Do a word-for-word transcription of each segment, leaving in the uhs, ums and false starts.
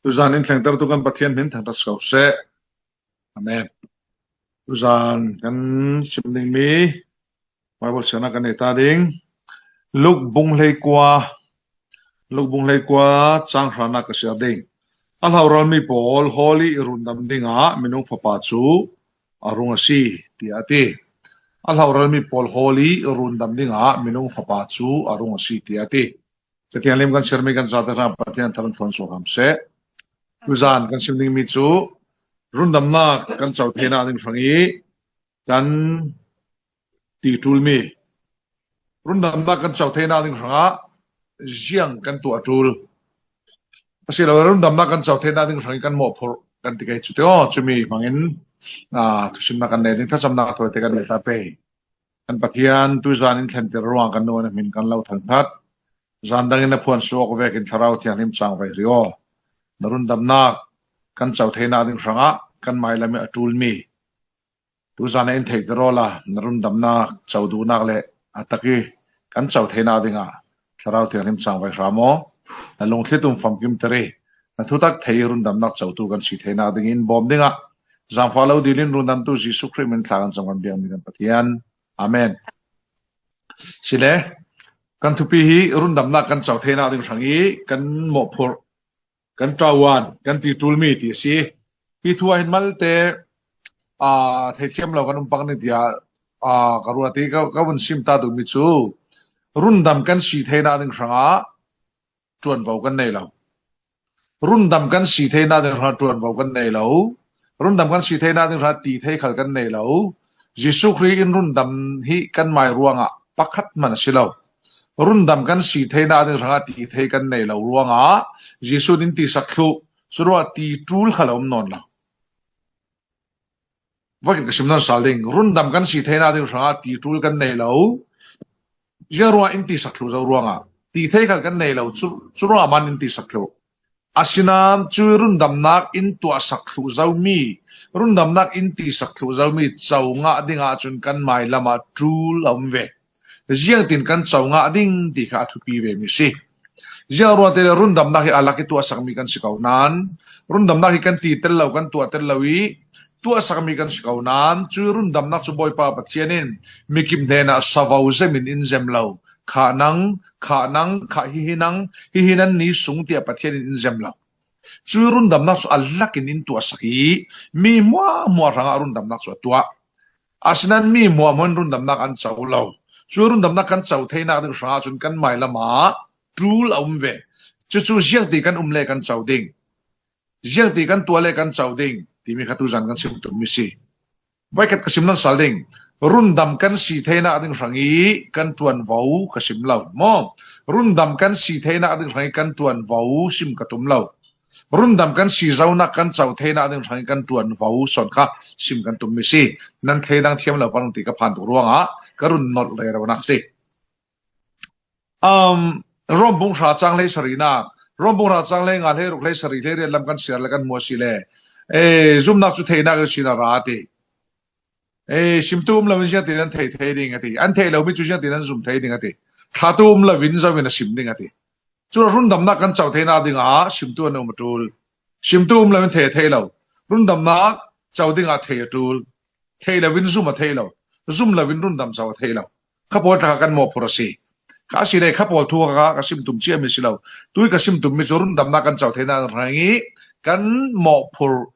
Tuzan in thlengtertu kan Pathian min thangṭhat si ko seh. Amen. Tuzan kan sim ding mi Bible siarna kan nei ta ding. Luk bung hleikua, Luk bung hleikua chang hrana ka siar ding. A hlaural mi pawl Holi i rundam dingah minung fapa cu a rung a si, tiah a ti. A hlaural mi pawl Holi i rundam dingah minung fapa cu a rung a si, tiah a ti. Cathiang lim kan siarmi kan zate hrang Pathian tharan thluan suak hram seh. Tuzan kan sim dingmi cu rundamnak kan co theinak ding hrang i kan ti ṭulmi, rundamnak kan co theinak ding hrangah ziang kan tuah ṭul. Asilole rundamnak kan co theinak ding hrang i kan mawhphurh kan ti kei cu te aw, cumi hmangin, aa, thusimnak kan nei ding, thlacamnak tawite kan nei ta pei. Kan Pathian, tuzan in thlenter ruangah kan nu a hmin kan lo thangṭhat. Zan dangin a phuan suak vekin Thlarau Thianghlim cang vai hri aw. Na rundamnak kan co theinak ding hrangah kan mailam i a ṭulmi, tuzan ah in theihter awla na rundamnak co duhnak le a tak i kan co theinak dingah Thlarau Thianghlim cang vai hram aw. Na lungthlitum famkimter i na thutak thei i rundamnak cotu kan si theinak dingin bawm dingah zaangfah lo dil in rundamtu Jesuh Khrih min thla kan cam kan biakmi kan Pathian. Amen. Sile, kan thupi hi rundamnak kan co theinak ding hrang i kan mawhphurh, kan ṭauan, kan ti ṭulmi ti a si. Hi thu ah hin malte, aa, theithiam lo kan um pang ding tiah, aa, ka ruat i ka, ka vun sim ta duhmi cu rundam kan si theinak ding hrangah ṭuanvo kan nei lo. Rundam kan si theinak ding hrangah ṭuanvo kan nei lo. Rundam kan si theinak ding hrangah ti thei khal kan nei lo. Jesuh Khrih in rundam hi kan mai ruangah pakhat hman a si lo. Rundam kan si theinak ding hrangah ti thei kan nei lo ruangah Jesuh in tisak thluh, curuangah ti ṭul khal a um nawn lo. Voikhat ka sim nawn sal ding. Rundam kan si theinak ding hrangah ti ṭul kan nei lo. Ziang ruangah in tisak thluh zo ruangah ti thei khal kan nei lo. Cu, curuangah man in tisak thluh. Asinain cu rundamnak in tuahsak thluh zomi, rundamnak in tisak thluh zomi co ngah dingah cun kan mailam ah ṭul a um ve. Ziangtin kan co ngah ding ti kha a thupi vemi si. Ziangruangte le rundamnak hi a lak i tuahsakmi kan si ko nain, rundamnak hi kan ti tel lo, kan tuah tel lo i tuahsakmi kan si ko nain, cu rundamnak cu Bawipa Pathian in mikim hnenah savo zem in in zem lo. Khah nang, khah nang, khah hihi nang, hihi nan ni sung tiah Pathian in in zem lo. Cu rundamnak cu a lak in in tuahsak i mi hmuahhmuah hrangah rundamnak cu a tuah. Asinain mi hmuahhmuah in rundamnak an co lo. Cu rundamnak kan co theinak ding hrangah cun kan mailam ah ṭul a um ve. Cucu ziangti kan um le kan co ding, ziangti kan tuah le kan co ding timi kha tuzan kan sim tummi si. Voikhat ka sim nawn sal ding. Rundam kan si theinak ding hrang i kan ṭuanvo ka sim lo maw? Rundam kan si theinak ding hrang i kan ṭuanvo sim ka tum lo. Rundam kan si zonak kan co theinak ding hrang i kan ṭuanvo sawn kha sim kan tummi si. Nan thleidang thiam lo pang ti ka phan tuk ruangah ka run nolh reronak si. Um, Rom bung hra cang hlei sarihnak, Rom bung hra cang hlei nga, hlei ruk, hlei sarih, hlei riat lam kan siar le kan hmuh a si le, eh, zumnak cu theinak in sin a ra a ti. Eh, simtu um lo in ziangtin an thei thei ding a ti. An theih lomi cu ziangtin an zum thei ding a ti. Thlatu um lo in zo in a sim ding a ti. Cu rundamnak kan co theinak dingah simtu an um a ṭul. Simtu um lo in thei a thei lo. Rundamnak co dingah thei a ṭul. Thei lo in zum a thei lo. Zum lo in rundam co a thei lo. Kha pawl tlaka kan mawhphurh a si. Kha a si le kha pawl thu kha ka sim tum ciami si lo. Tui ka sim tummi cu rundamnak kan co theinak hrang i kan mawhphurh,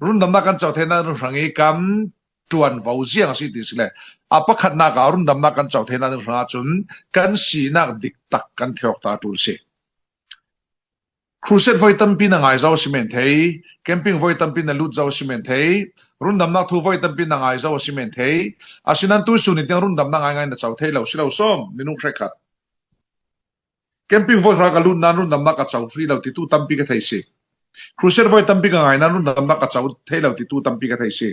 rundamnak kan co theinak hrang i kan ṭuanvo ziang a si ti si le, a pakhatnak ah rundamnak kan co theinak ding hrangah cun kan sinak diktak kan theih awk ta ṭul si. Crusade voi tampi na ngai zo a si men thei, camping voi tampi na lut zo a si men thei, rundamnak thu voi tampi na ngai zo a si men thei, asinain tuihsun ni tiang rundamnak ngaingai na co thei lo si lo sawm, minung hrekkhat. Camping voi hra ka lut nain rundamnak ka co hrih lo titu tampi ka thei si. Crusade voi tampi ka ngai nain rundamnak ka co thei lo titu tampi ka thei si.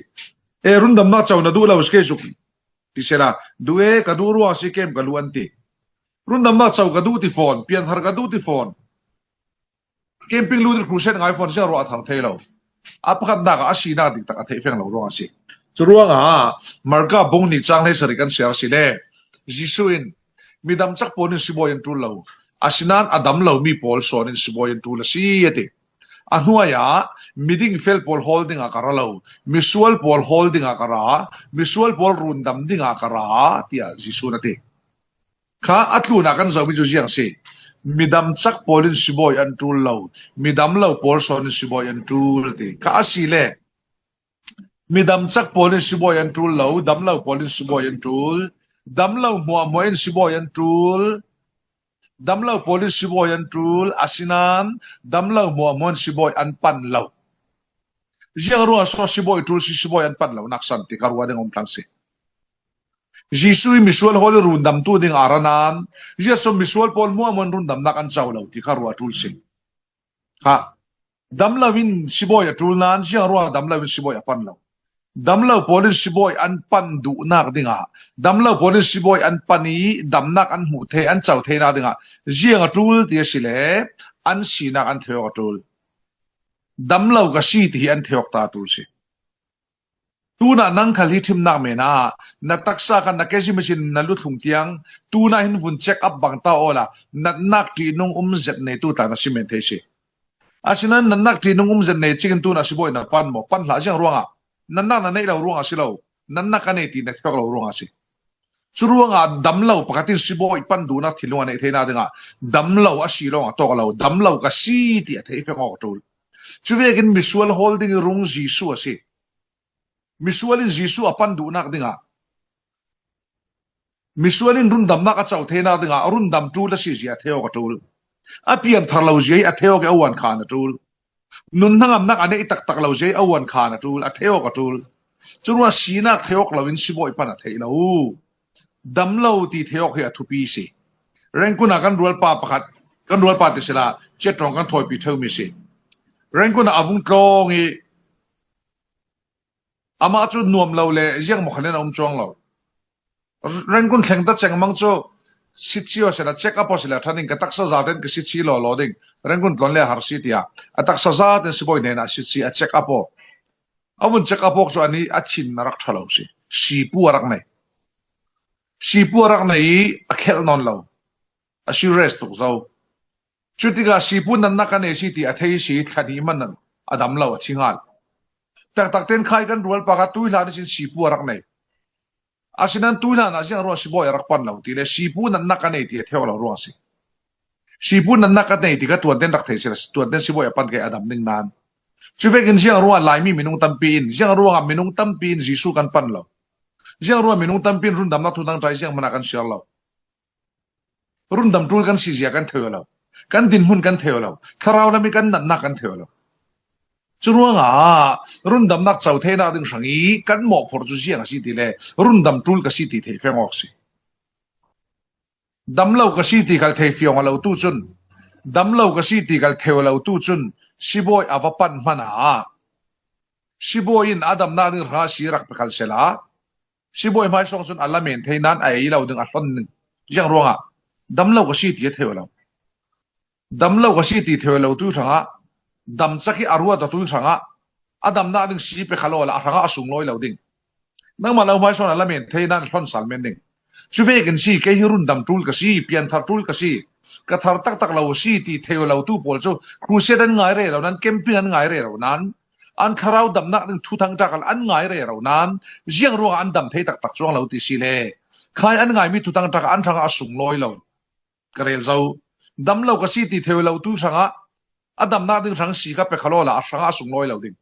E, rundamnak co na duh lo si ke zuk ti sela, duh e, ka duh ruang si kem ka luh an ti. Rundamnak co ka duh ti fawn, pianthar ka duh ti fawn. Camping lut in crusade ngai fawn ziang ruah a thar thei lo. A pakhatnak ah a sinak diktak a theih feng lo ruang a si. Cu ruangah Marka bung nih cang hlei sarih kan siar a si le, Jesuh in midam cak pawl in sibawi an ṭul lo, asinain a dam lomi pawl sawn in sibawi an ṭul a si a ti. A hnuaiah miding fel pawl hawl dingah ka ra lo, misual pawl hawl dingah ka ra, misual pawl rundam dingah ka ra, tiah Jesuh in a ti. Kha a tlunah kan zohmi cu ziang si. Midam cak pawl in sibawi an ṭul lo, midam lo pawl sawn in sibawi an ṭul a ti. Kha a si le, midam cak pawl in sibawi an ṭul lo, dam lo pawl in sibawi an ṭul, dam lo hmuahhmuah in sibawi an ṭul, dam lo pawl in sibawi an ṭul, asinain dam lo hmuahhmuah in sibawi an pan lo. Ziang ruangah saw sibawi ṭul si, sibawi an pan lo nak san ti kha ruah ding a um tlang si. Jesuh ih misual hawl ih rundamtu ding a ra nain, ziah saw misual pawl hmuahhmuah in rundamnak an co lo ti kha ruah a ṭul si. Kha, dam lo in sibawi a ṭul nain, ziang ruangah dam lo in sibawi a pan lo? Dam lo pawl in sibawi an pan duhnak dingah, dam lo pawl in sibawi an pan ih damnak an hmuh thei, an co theinak dingah ziang a ṭul ti a si le, an sinak an theih awk a ṭul. Dam lo ka si ti hi an theih awk ta a ṭul si. Tunah nang khal hi ṭhimnak men ah na taksa kha na kezim ihsin na luthlung tiang, tunah hin vun check up bang ta awla natnak ṭihnung um zet neitu tla na si men thei si. Asinain natnak ṭihnung um zet nei cingin tunah sibawi na pan maw? Pan hlah. Ziang ruangah? Natnak na neih lo ruangah si lo, natnak ka nei ti na theih awk lo ruangah si. Curuangah dam lo pakhat in sibawi pan duhnak thinlung a neih theinak dingah dam lo a si lawng a tawk lo, dam lo ka si ti a theih feng awk a ṭul. Cuvekin misual hawl ding ih rung Jesuh a si. Misual in Jesuh a pan duhnak dingah, misual in rundamnak a co theinak dingah rundam ṭul a si zia a theih awk a ṭul. A piangthar lo zia hi a theih awk ih a uan khan a ṭul. Nun hnangamnak a neih taktak lo zia hi a uan khan a ṭul, a theih awk a ṭul. Curuangah sinak theih awk lo in sibawi pan a theih lo. Dam lo ti theih awk hi a thupi si. Rengkun ah kan rualpa pakhat, kan rualpa ti sila, ciat ṭawng kan thawipi ṭheumi si. Rengkun ah a vung tlawng ih, amah cu nuam lo le ziangmaw khalin a um cuang lo. Rengkun thleng ta cengmang cu sitsi aw sila, check up aw sila ṭhan in ka taksa zaten ka sitsi lawlaw ding. Rengkun tlawn le a har si tiah a taksa zaten sibawi hnenah sitsi a check up aw. A vun check up awk cu anih a thin a rak ṭha lo si. Sipu a rak nei. Sipu a rak nei ih a khelh nawn lo. A serious tuk zo. Cutikah sipu natnak ka nei si ti a thei si, thla hnih hman a dam lo, a thi ngal. Taktak ten khai kan rualpa kha tuihlan ihsin sipu a rak nei. Asinain tuihlan ah ziang ruangah sibawi a rak pan lo ti le sipu natnak ka nei ti a theih awk lo ruangah si. Sipu natnak ka nei ti kha tuanten rak thei sila, tuanten sibawi a pan kei a dam ding nain. Cuvekin ziang ruangah Laimi minung tampi in, ziang ruangah minung tampi in Jesuh kan pan lo? Ziang ruangah minung tampi in rundamnak thuthang ṭai ziang hmanah kan siar lo? Rundam ṭul kan si zia kan thei aw lo. Kan dinhmun kan thei aw lo. Thlarau lam ih kan natnak kan thei aw lo. Curuangah rundamnak co theinak ding hrang ih kan mawhphurh cu ziang a si ti le rundam ṭul ka si ti theih feng awk si. Dam lo ka si ti khal thei fiang aw lo tu cun, dam lo ka si ti khal thei aw lo tu cun sibawi a va pan hmanah sibawi in a damnak ding hrangah si rak pe khal sehla, sibawi hmaisawng cun a lamen thei nain a ei lo ding, a hlon ding. Ziang ruangah? Dam lo ka si ti a thei aw lo. Dam lo ka si ti thei aw lo tu hrangah, dam cak ih a ruat aw tu hrangah, a damnak ding si pe khal awla a hrangah a sunglawi lo ding. Nangmah lo hmaisawng a lamen thei nain a hlon sal men ding. Cuvekin si, kei hi rundam ṭul ka si, pianthar ṭul ka si, ka thar taktak lo a si ti thei aw lo tu pawl cu crusade an ngai rero nain, camping an ngai rero nain, an thlarau damnak ding thuthang ṭak an ngai rero nain, ziang ruangah an dam thei taktak cuang lo ti si le, khai an ngaimi thuthang ṭak an hrangah a sunglawi lo. Ka rel zo. Dam lo ka si ti thei aw lo tu hrangah, a damnak ding hrang si ka pe khal awla a hrangah a sunglawi lo ding.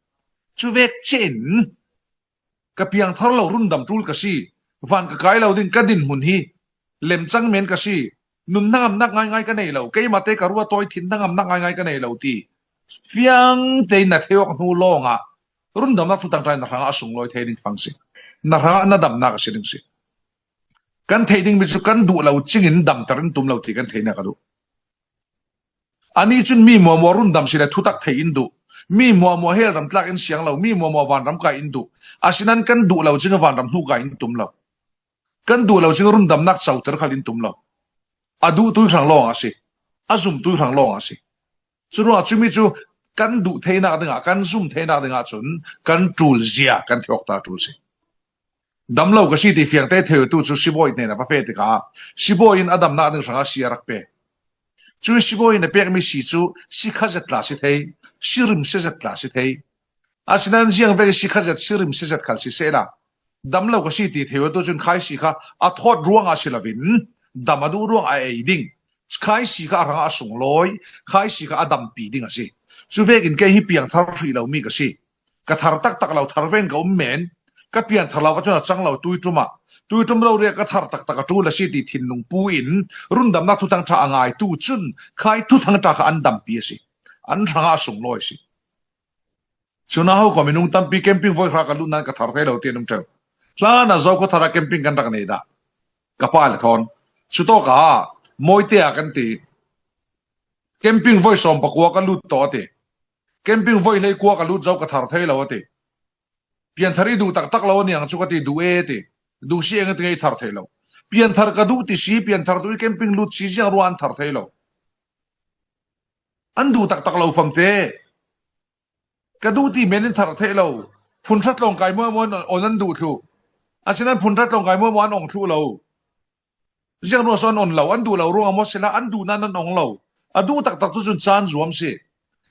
Cuvek cin ka piangthar lo, rundam ṭul ka si, van ka kai lo ding, ka dinhmun hi lemcang men ka si, nun hnangamnak ngaingai ka nei lo, keimahte ka ruat aw ih thin hnangamnak ngaingai ka nei lo ti fiang tein na theih awk hnu lawngah rundamnak thuthang ṭai na hrangah a sunglawi thei ding fang si. Na hrangah na damnak a si ding si. Kan theih dingmi cu kan duh lo cingin damter in tum lo ti kan theihnak a duh. Anih cun mi muahmuah rundam si le thutak theih in duh. Mi muahmuah hell ram tlak in siang lo, mi muahmuah vanram kai in duh. Asinain kan duh lo cingin vanram hnu kai in tum lo. Kan duh lo cingin rundamnak coter khal in tum lo. A duhtu ih hrang lawngah a si. A zumtu ih hrang lawngah a si. Curuangah cumi cu kan duh theinak dingah, kan zum theinak dingah cun kan ṭul zia kan theih awk ta ṭul si. Dam lo ka si ti fiangte thei aw tu cu sibawi hnenah va feh tikah sibawi in a damnak ding hrangah si a rak pe. Cu sibawi in a pekmi si cu sikha zet tla si thei, sirim si zet tla si thei. Asinan ziang vek i sikha zet, sirim si zet khal si sehla, dam lo ka si ti thei awtu cun khaisi kha a thawt ruangah si loin dam a duh ruangah a ei ding. Khaisi kha a hrangah a sunglawi, khaisi kha a dampi ding a si. Cu vekin kei hi piangthar hrih lomi ka si. Ka thar taktak lo, thar ven ka um men. Ka pianthar lo ka cun a cang lo tuiṭum ah, tuiṭum rori ah ka thar taktak a ṭul a si ti thinlung pu in rundamnak thuthang ṭha a ngaitu cun khai thuthang ṭha kha an dampi a si. An hrangah a sunglawi a si. Cun a ho kho minung tampi camping voi hra ka lut nan ka thar thei lo ti an um ṭheu. Hlan a Zokhua thar ah camping kan rak nei dah? Ka pa le thawn. Cutawk ah Mawite ah kan ti. Camping voi sawm pakua ka lut tawh a ti. Camping voi hlei kua ka lut zo ka thar thei lo a ti. Pianthar i duh taktak lo a niang cu ka ti, duh e ti. Duh si eng a ti nge i thar thei lo? Pianthar ka duh ti si, pianthar tu i camping lut si ziang ruah an thar thei lo. An duh taktak lo famte. Ka duh ti men in thar thei lo. Phunṭha tlawng kai muai muai on an duh thlu. Asinan phunṭha tlawng kai muai muai an ong thlu lo. Ziang ruang sawn on lo, an duh lo ruang a maw sila, an duh nan an ong lo. A duh taktak tu cun caan zuam si.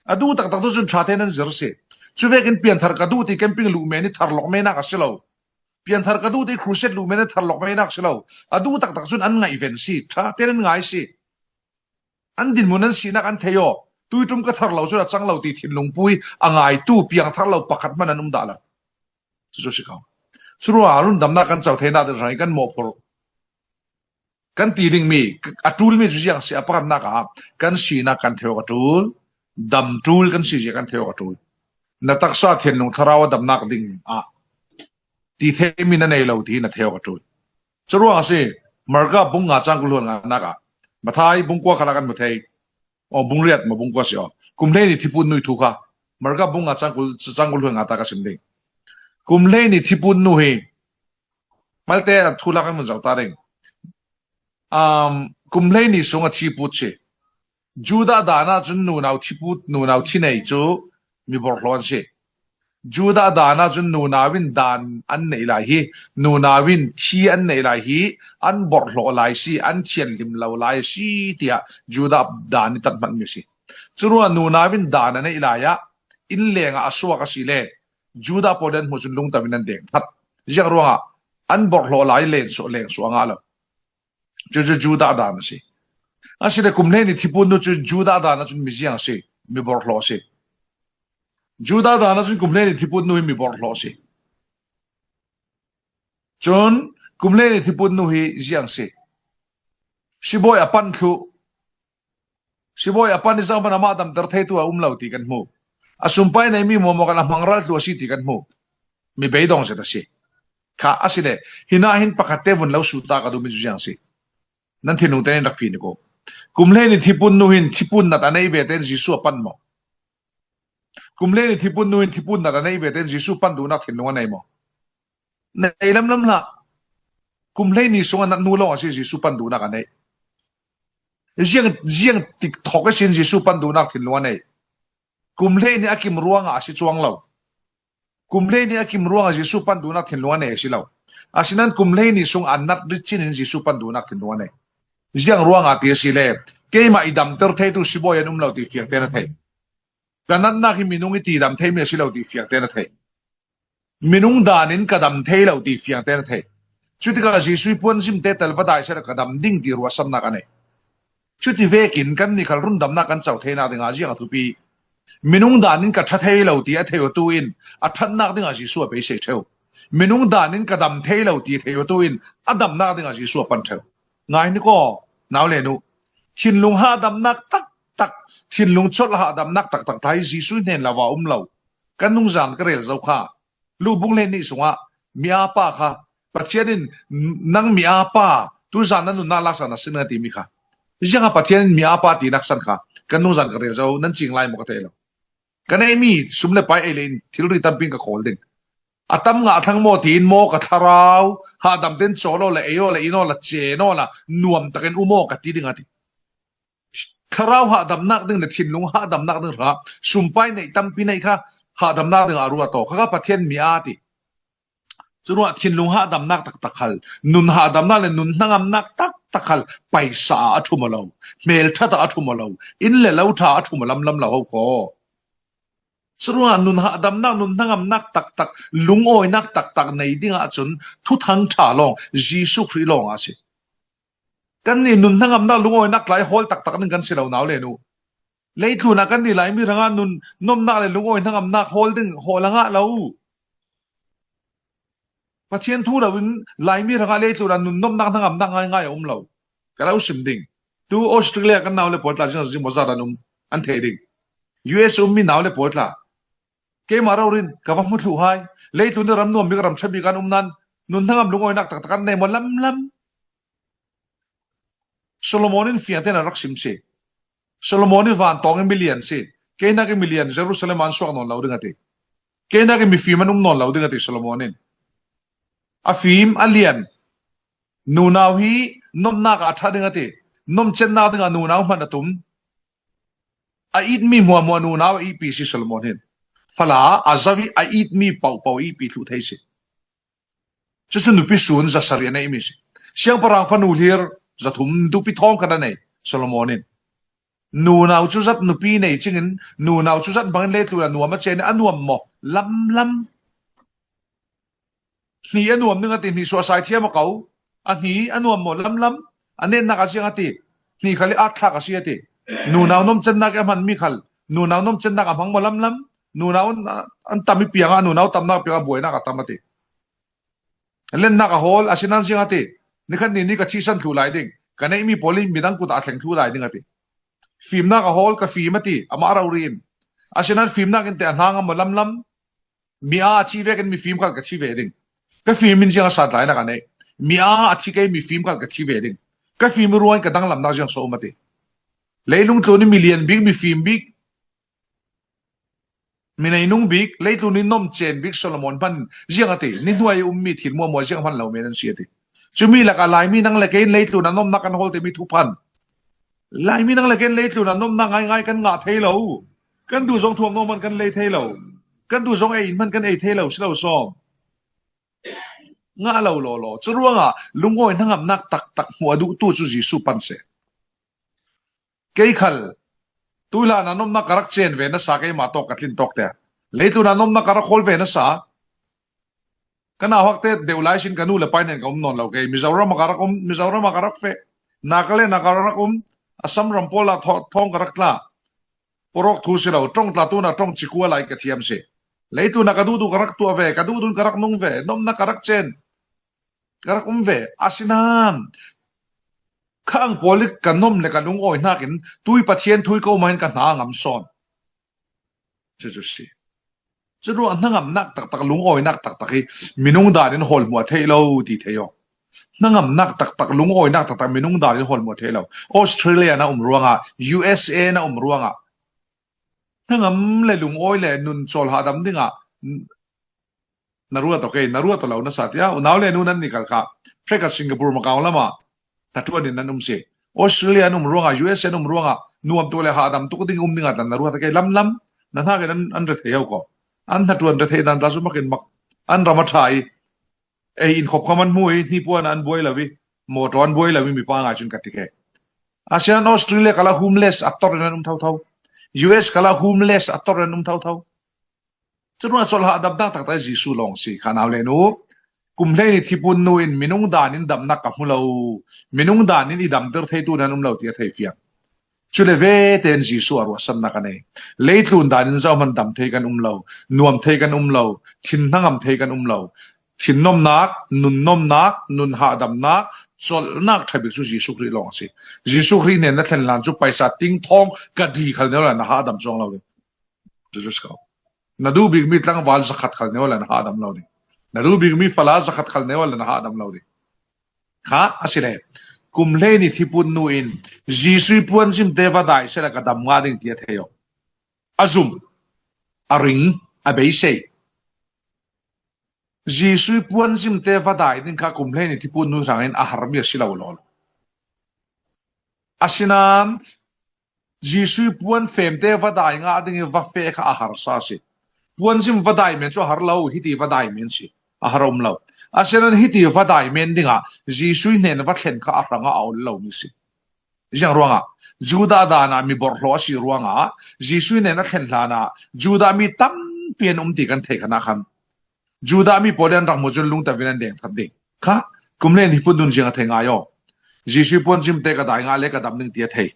A duh taktak tu cun ṭha tein an zir si. Cu vekin pianthar ka duh ti camping luh men i thar lawk menak a si lo. Pianthar ka duh ti crusade luh men i thar lawk menak si lo. A duh taktak cun an ngaihven si, ṭha tein an ngai si. An dinmun an sinak an thei aw. Tuiṭum ka thar lo cun a cang lo ti thinlung pu i a ngaitu piangthar lo pakhat hman an um dah lo. Cucu si ko. Curuangah rundamnak kan co theinak ding hrang i kan mawhphurh kan ti dingmi a ṭulmi cu ziang si, a pakhatnak ah kan sinak kan thei awk a ṭul, dam ṭul kan si zia kan thei awk a ṭul. Na taksa thinlung thlarau a damnak ding ah ti theimi na nei lo ti na thei awk a ṭul. Curuangah si, Marka bung nga cang kul hluan nganak ah, Mathai bung kua khalah kan hmu thei. Aw, bung riat maw, bung kua si aw. Kum hleini thipun nu i thu kha. Marka bung nga cang kul, cang kul hluan nga ta ka sim ding. Kum hleini thipun nu hi malte a thu lak an vun zoh ta ding. Um, kum hleini sung a thiput si. Judah dan ah cun nunau thiput, nunau thi nei cu mi borhhlawh an si. Judah dan ah cun nunau in dan an neih lai hi, nunau in thi an neih lai hi, an borhhlawh lai si, an thianhlim lo lai a si, tiah Judah dan i tat hmanmi a si. Curuangah nunau in dan a neih lai ah inn lengah a suak a si le Judah pawl in an hmuh cun lungto in an deng that. Ziang ruangah an borhhlawh lai lensuah, lengsuah a ngah lo. Cucu Judah dan a si. Asile kum hleini thipun nu cu Judah dan ah cun mi ziang a si, mi borhhlawh a si. Judah dan ah cun kum hleini thipun nu hi mi borhhlawh a si. Cun kum hleini thipun nu hi ziang si. Sibawi a pan thluh. Sibawi a pan i zohman amah damter theitu a um lo ti kan hmu. A sumpai neimi hmuahhmuah kan a hmangral thluh a si ti kan hmu. Mi beidong zet a si. Kha asile, hinah hin pakhat te vun lo suta ka duhmi cu ziang si. Nan thinlung tein rak phin ko. Kum hleini thipun nu hin thipun nat a nei ve tein Jesuh a pan maw? Kum hleini thipun nu hin thipun nat a nei ve tein Jesuh pan duhnak thinlung a nei maw? Nei lamlam hlah. Kum hleini sung a nat nu lawng a si Jesuh pan duhnak a nei. Ziang, ziang tik thawk ihsin Jesuh pan duhnak thinlung a nei. Kum hleini a kim ruangah a si cuang lo. Kum hleini a kim ruangah Jesuh pan duhnak thinlung a nei a si lo. Asinan kum hleini sung a nat rit cinin Jesuh pan duhnak thinlung a nei. Ziang ruangah ti a si le, keimah i damter theitu sibawi an um lo ti fiang tein a thei. Ka natnak hi minung i tidam theimi a si lo ti fiang tein a thei. Minung dan in ka dam thei lo ti fiang tein a thei. Cutikah Jesuh i puanzim te tel va dai seh ka dam ding ti ruahsannak a nei. Cuti vekin kannih khal rundamnak kan co theinak dingah ziang a thupi. Minung dan in ka ṭha thei lo ti a thei awtu in a ṭhatnak dingah Jesuh a beisei ṭheu. Minung dan in ka dam thei lo ti a thei awtu in a damnak dingah Jesuh a pan ṭheu. Ngai ni kaw, nau le nu. Thinlung hahdamnak taktak, thinlung colh hahdamnak taktak tla hi Jesuh hnen lo a um lo. Kan nungzan ka rel zo kha. Luh bung hleihnih sungah mi apa kha, Pathian in, "Nang mi apa, tuzan na nunnak laksak na sin," a timi kha. Ziangah Pathian in mi apa tinak san kha kan nungzan ka rel zo, nan cing lai maw ka thei lo. Ka neihmi sum le pai ei le in thilri tampi in ka khawl ding. A tam ngah thlang maw tiin maw ka thlarau hahdam ten caw law le ei aw le in aw le cen aw le nuam takin um aw ka ti ding a ti. Thlarau hahdamnak ding le thinlung hahdamnak ding hra, sumpai neih tampi neih kha hahdamnak ding a ruat aw. Kha kha Pathian mi a ti. Curuah thinlung hahdamnak taktak khal, nun hahdamnak le nun hnangamnak taktak khal paisa ah a thum aw lo, hmelthat ah a thum aw lo, inn le lo tha a thum aw lamlam lo ho khaw. Curuah nun hahdamnak, nun hnangamnak taktak, lungawinak taktak nei dingah cun Thuthang ṭha lawng, Jesuh Khrih lawng a si. Kannih nun hnangamnak lungawinak tlai hawl taktak ding kan si lo, nau le nu. Leitlunah kannih Laimi hrangah nun nomnak le lungawi hnangamnak hawl ding hawl a ngah lo. Pathian thu loin Laimi hrangah leitlunah nun nomnak hnangamnak ngaingai a um lo. Ka lo sim ding. Tu Australia kan nau le pawl tla zing zing mawzat an um, an thei ding. U S ummi nau le pawl tla. Keimah rori in ka va hmu thluh hai. Leitlun ih ram nuam bik, ram ṭha bik an um nan nun hnangam lungawinak taktak an nei maw lamlam. Solomon in fiangte na rak sim si. Solomon in vantawng in milian si. Keinak in milian Jerusalem an suak nawn lo ding a ti. Keinak in mifim an um nawn lo ding a ti Solomon in. A fim, a lian. Nunau hi nomnak ah a ṭha ding a ti. Nomcennak dingah nunau hman a tum. A itmi hmuahhmuah nunau a itpi si Solomon hin. Fala a zo ih a itmi pohpoh itpi thluh thei si. Cucu nupi sun zasarih a neihmi si. Siangpahrang fanu hlir zathum nupi thawng khat a nei Solomon in. Nunau cu zat nupi nei cingin nunau cu zat bangin leitlunah nuam a cen ih a nuam maw lamlam. Hnih a nuam ding a ti, hnih suahsai thiam a ko. A hnih a nuam maw lamlam. A netnak a ziang a ti. Hnih khal ih atthlak a si a ti. Nunau nomcennak ih a hmanmi khal, nunau nomcennak a hmang maw lamlam. Nunau an, an tam ih piangah, nunau tamnak piangah buainak a tam a ti. Lennak a hawl, asinan ziang a ti. Nikhat ni ni ka thihsan thluh lai ding. Ka neihmi pawl in midang kutah a thleng thluh lai ding a ti. Fimnak a hawl, ka fim a ti. Amah rori in. Asinan fimnak in teh a hnang a maw lamlam. Mi aa a thi vekin mifim khal ka thi ve ding. Ka fim in ziang a santlainak a nei. Mi aa a thi kei mifim khal ka thi ve ding. Ka fim ih ruangin ka danglamnak ziang so um a ti. Leilung tlun ih milian bik, mifim bik, mineinung bik, leitlun ih nomcen bik Solomon hman ziang a ti. Ni hnuai ih ummi thil muahmuah ziang hman lo men an si a ti. Cumi lakah Laimi nang le kei in leitlunah nomnak kan hawl timi thuphan. Laimi nang le kei in leitlunah nomnak ngaingai kan ngah thei lo. Kan duh zong thuam no hman kan lei thei lo. Kan duh zong ei in hman kan ei thei lo si lo sawm. Ngah lo lawlaw. Curuangah lungawi hnangamnak taktak hmuh a duhtu cu Jesuh pan seh. Kei khal tuihlan ah nomnak ka rak cen ve nasa, keimah tawk ka tlin tawk te. Leitlunah nomnak ka rak hawl ve nasa. Ka nauhakte deuh lai sin ka nu le pa nen ka um nawn lo kei. Mizoram ah ka rak um, Mizoram ah ka rak feh. Nagaland ah ka rak um. Assam ram pawl ah thaw-, thawng ka rak tla. Porawk thu si lo, ṭong tla tuna ṭong cikua lai ka thiam si. Leitlunah ka duhduh ka rak tuah ve, ka duhdun ka rak nung ve, nomnak ka rak cen. Ka rak um ve, asinan. Kha ang pawl ih ka nom le ka lungawi hnakin, tui Pathian thu ih ka um ah hin ka hna a ngam sawn. Cucu si. Curuah hnangamnak taktak, lungawinak taktak hi minung dan in hawl hmuah theih lo ti thei aw. Hnangamnak taktak, lungawinak taktak minung dan in hawl hmuah theih lo. Australia na um ruangah, U S A na um ruangah, hnangam le lungawi le nun cawl hahdam dingah na ruat aw kei, na ruat aw lo nasa tiah unau le nu nan nih kal kha. Hrekkhat Singapore, Macau lamah hnaṭuan in nan um si. Australia an um ruangah, U S A an um ruangah nuam tuk le hahdam tuk ding um dingah na ruat aw kei lamlam. Na hnakin an, an re thei ho ko. An hnaṭuan re thei dan ta cu makin mak. An ram a ṭha ih ei in khop kham an hmu ih hnipuan an buai lo ih mawṭaw an buai lo ih mipa ngai cun ka ti kei. Asian Australia kala homeless a tor in an um thotho. U S kala homeless a tor in an um thotho. Curuah colh hahdamnak taktak Jesuh lawng si kha nau le nu. Kum hleihnih thipun nu in minung dan in damnak ka hmu lo. Minung dan in i damter theitu nan um lo ti a thei fiang. Cule vete in Jesuh a ruahsannak a nei. Leitlun dan in zohman dam thei kan um lo. Nuam thei kan um lo. Thin hnangam thei kan um lo. Thin nomnak, nun nomnak, nun hahdamnak, colhnak ṭha bik cu Jesuh Khrih lawng a si. Jesuh Khrih hnen na thlen lan cu paisa ting thawng ka di khal neu lai na hahdam cuang lo ding. Jesuh kau. Na duh bikmi tlangval zakhat khal neu lai na hahdam lo ding. Na duh bikmi fala zakhat khal neu lai na hahdam lo ding. Kha, a si le. Kum hleihnih thipun nu in Jesuh puanzim te va dai sehla ka dam ngah ding ti a thei aw. A zum, a ring, a beisei. Jesuh puanzim te va dai ding kha kum hleihnih thipun nu hrangin a harmi a si lo law. Asinan Jesuh puan femte va dai ngah ding i va feh kha a harsa a si. Puanzim va dai men cu a har lo, hiti va dai men si. A har a um lo. Asinan hiti va dai men dingah Jesuh hnen va thlen kha a hrangah a ol lo mi si. Ziang ruangah Judah dana mi borhlo a si ruangah Jesuh hnen a thlen hlana Judah mi tampi an um ti kan thei kha na khan Judah mi pawl an rak mu cun lungtavin an deng that ding kha. Kum le ni pun dun ziang a thei ngai aw. Jesuh puan zimte ka dai ngah le ka dam ding ti a thei.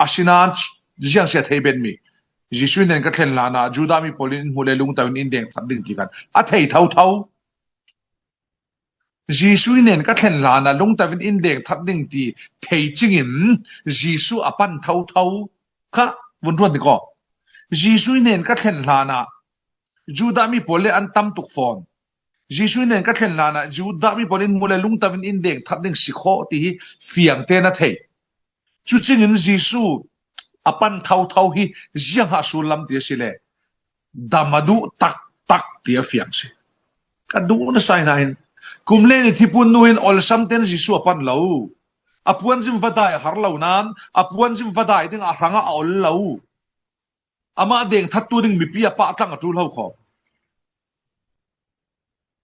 Asinan ziang sia thei ben mi. Jesuh hnen ka thlen hlana Judah mi pawl in in hmu le lungtavin in deng that ding ti kan a thei thotho. Jesuh hnen ka thlen hlana lungtavin in deng that ding ti thei cingin Jesuh a pan thotho kha vun ruat ni ko. Jesuh hnen ka thlen hlana Judah mi pawl le an tam tuk fawn. Jesuh hnen ka thlen hlana Judah mi pawl in mu le lungtavin in deng that ding si kho ti hi fiangte na thei. Cucingin Jesuh a pan thotho hi ziang hah sullam ti a si le dam a duh taktak ti a fiang si. Ka duh na sai nain kum le ni thipun nu in olsam ten Jesuh a pan lo. A puanzim va dai a har lo nan a puanzim va dai ding a hrangah a ol lo. Amah deng thattu ding mipi a pah tlang a tul ho kho.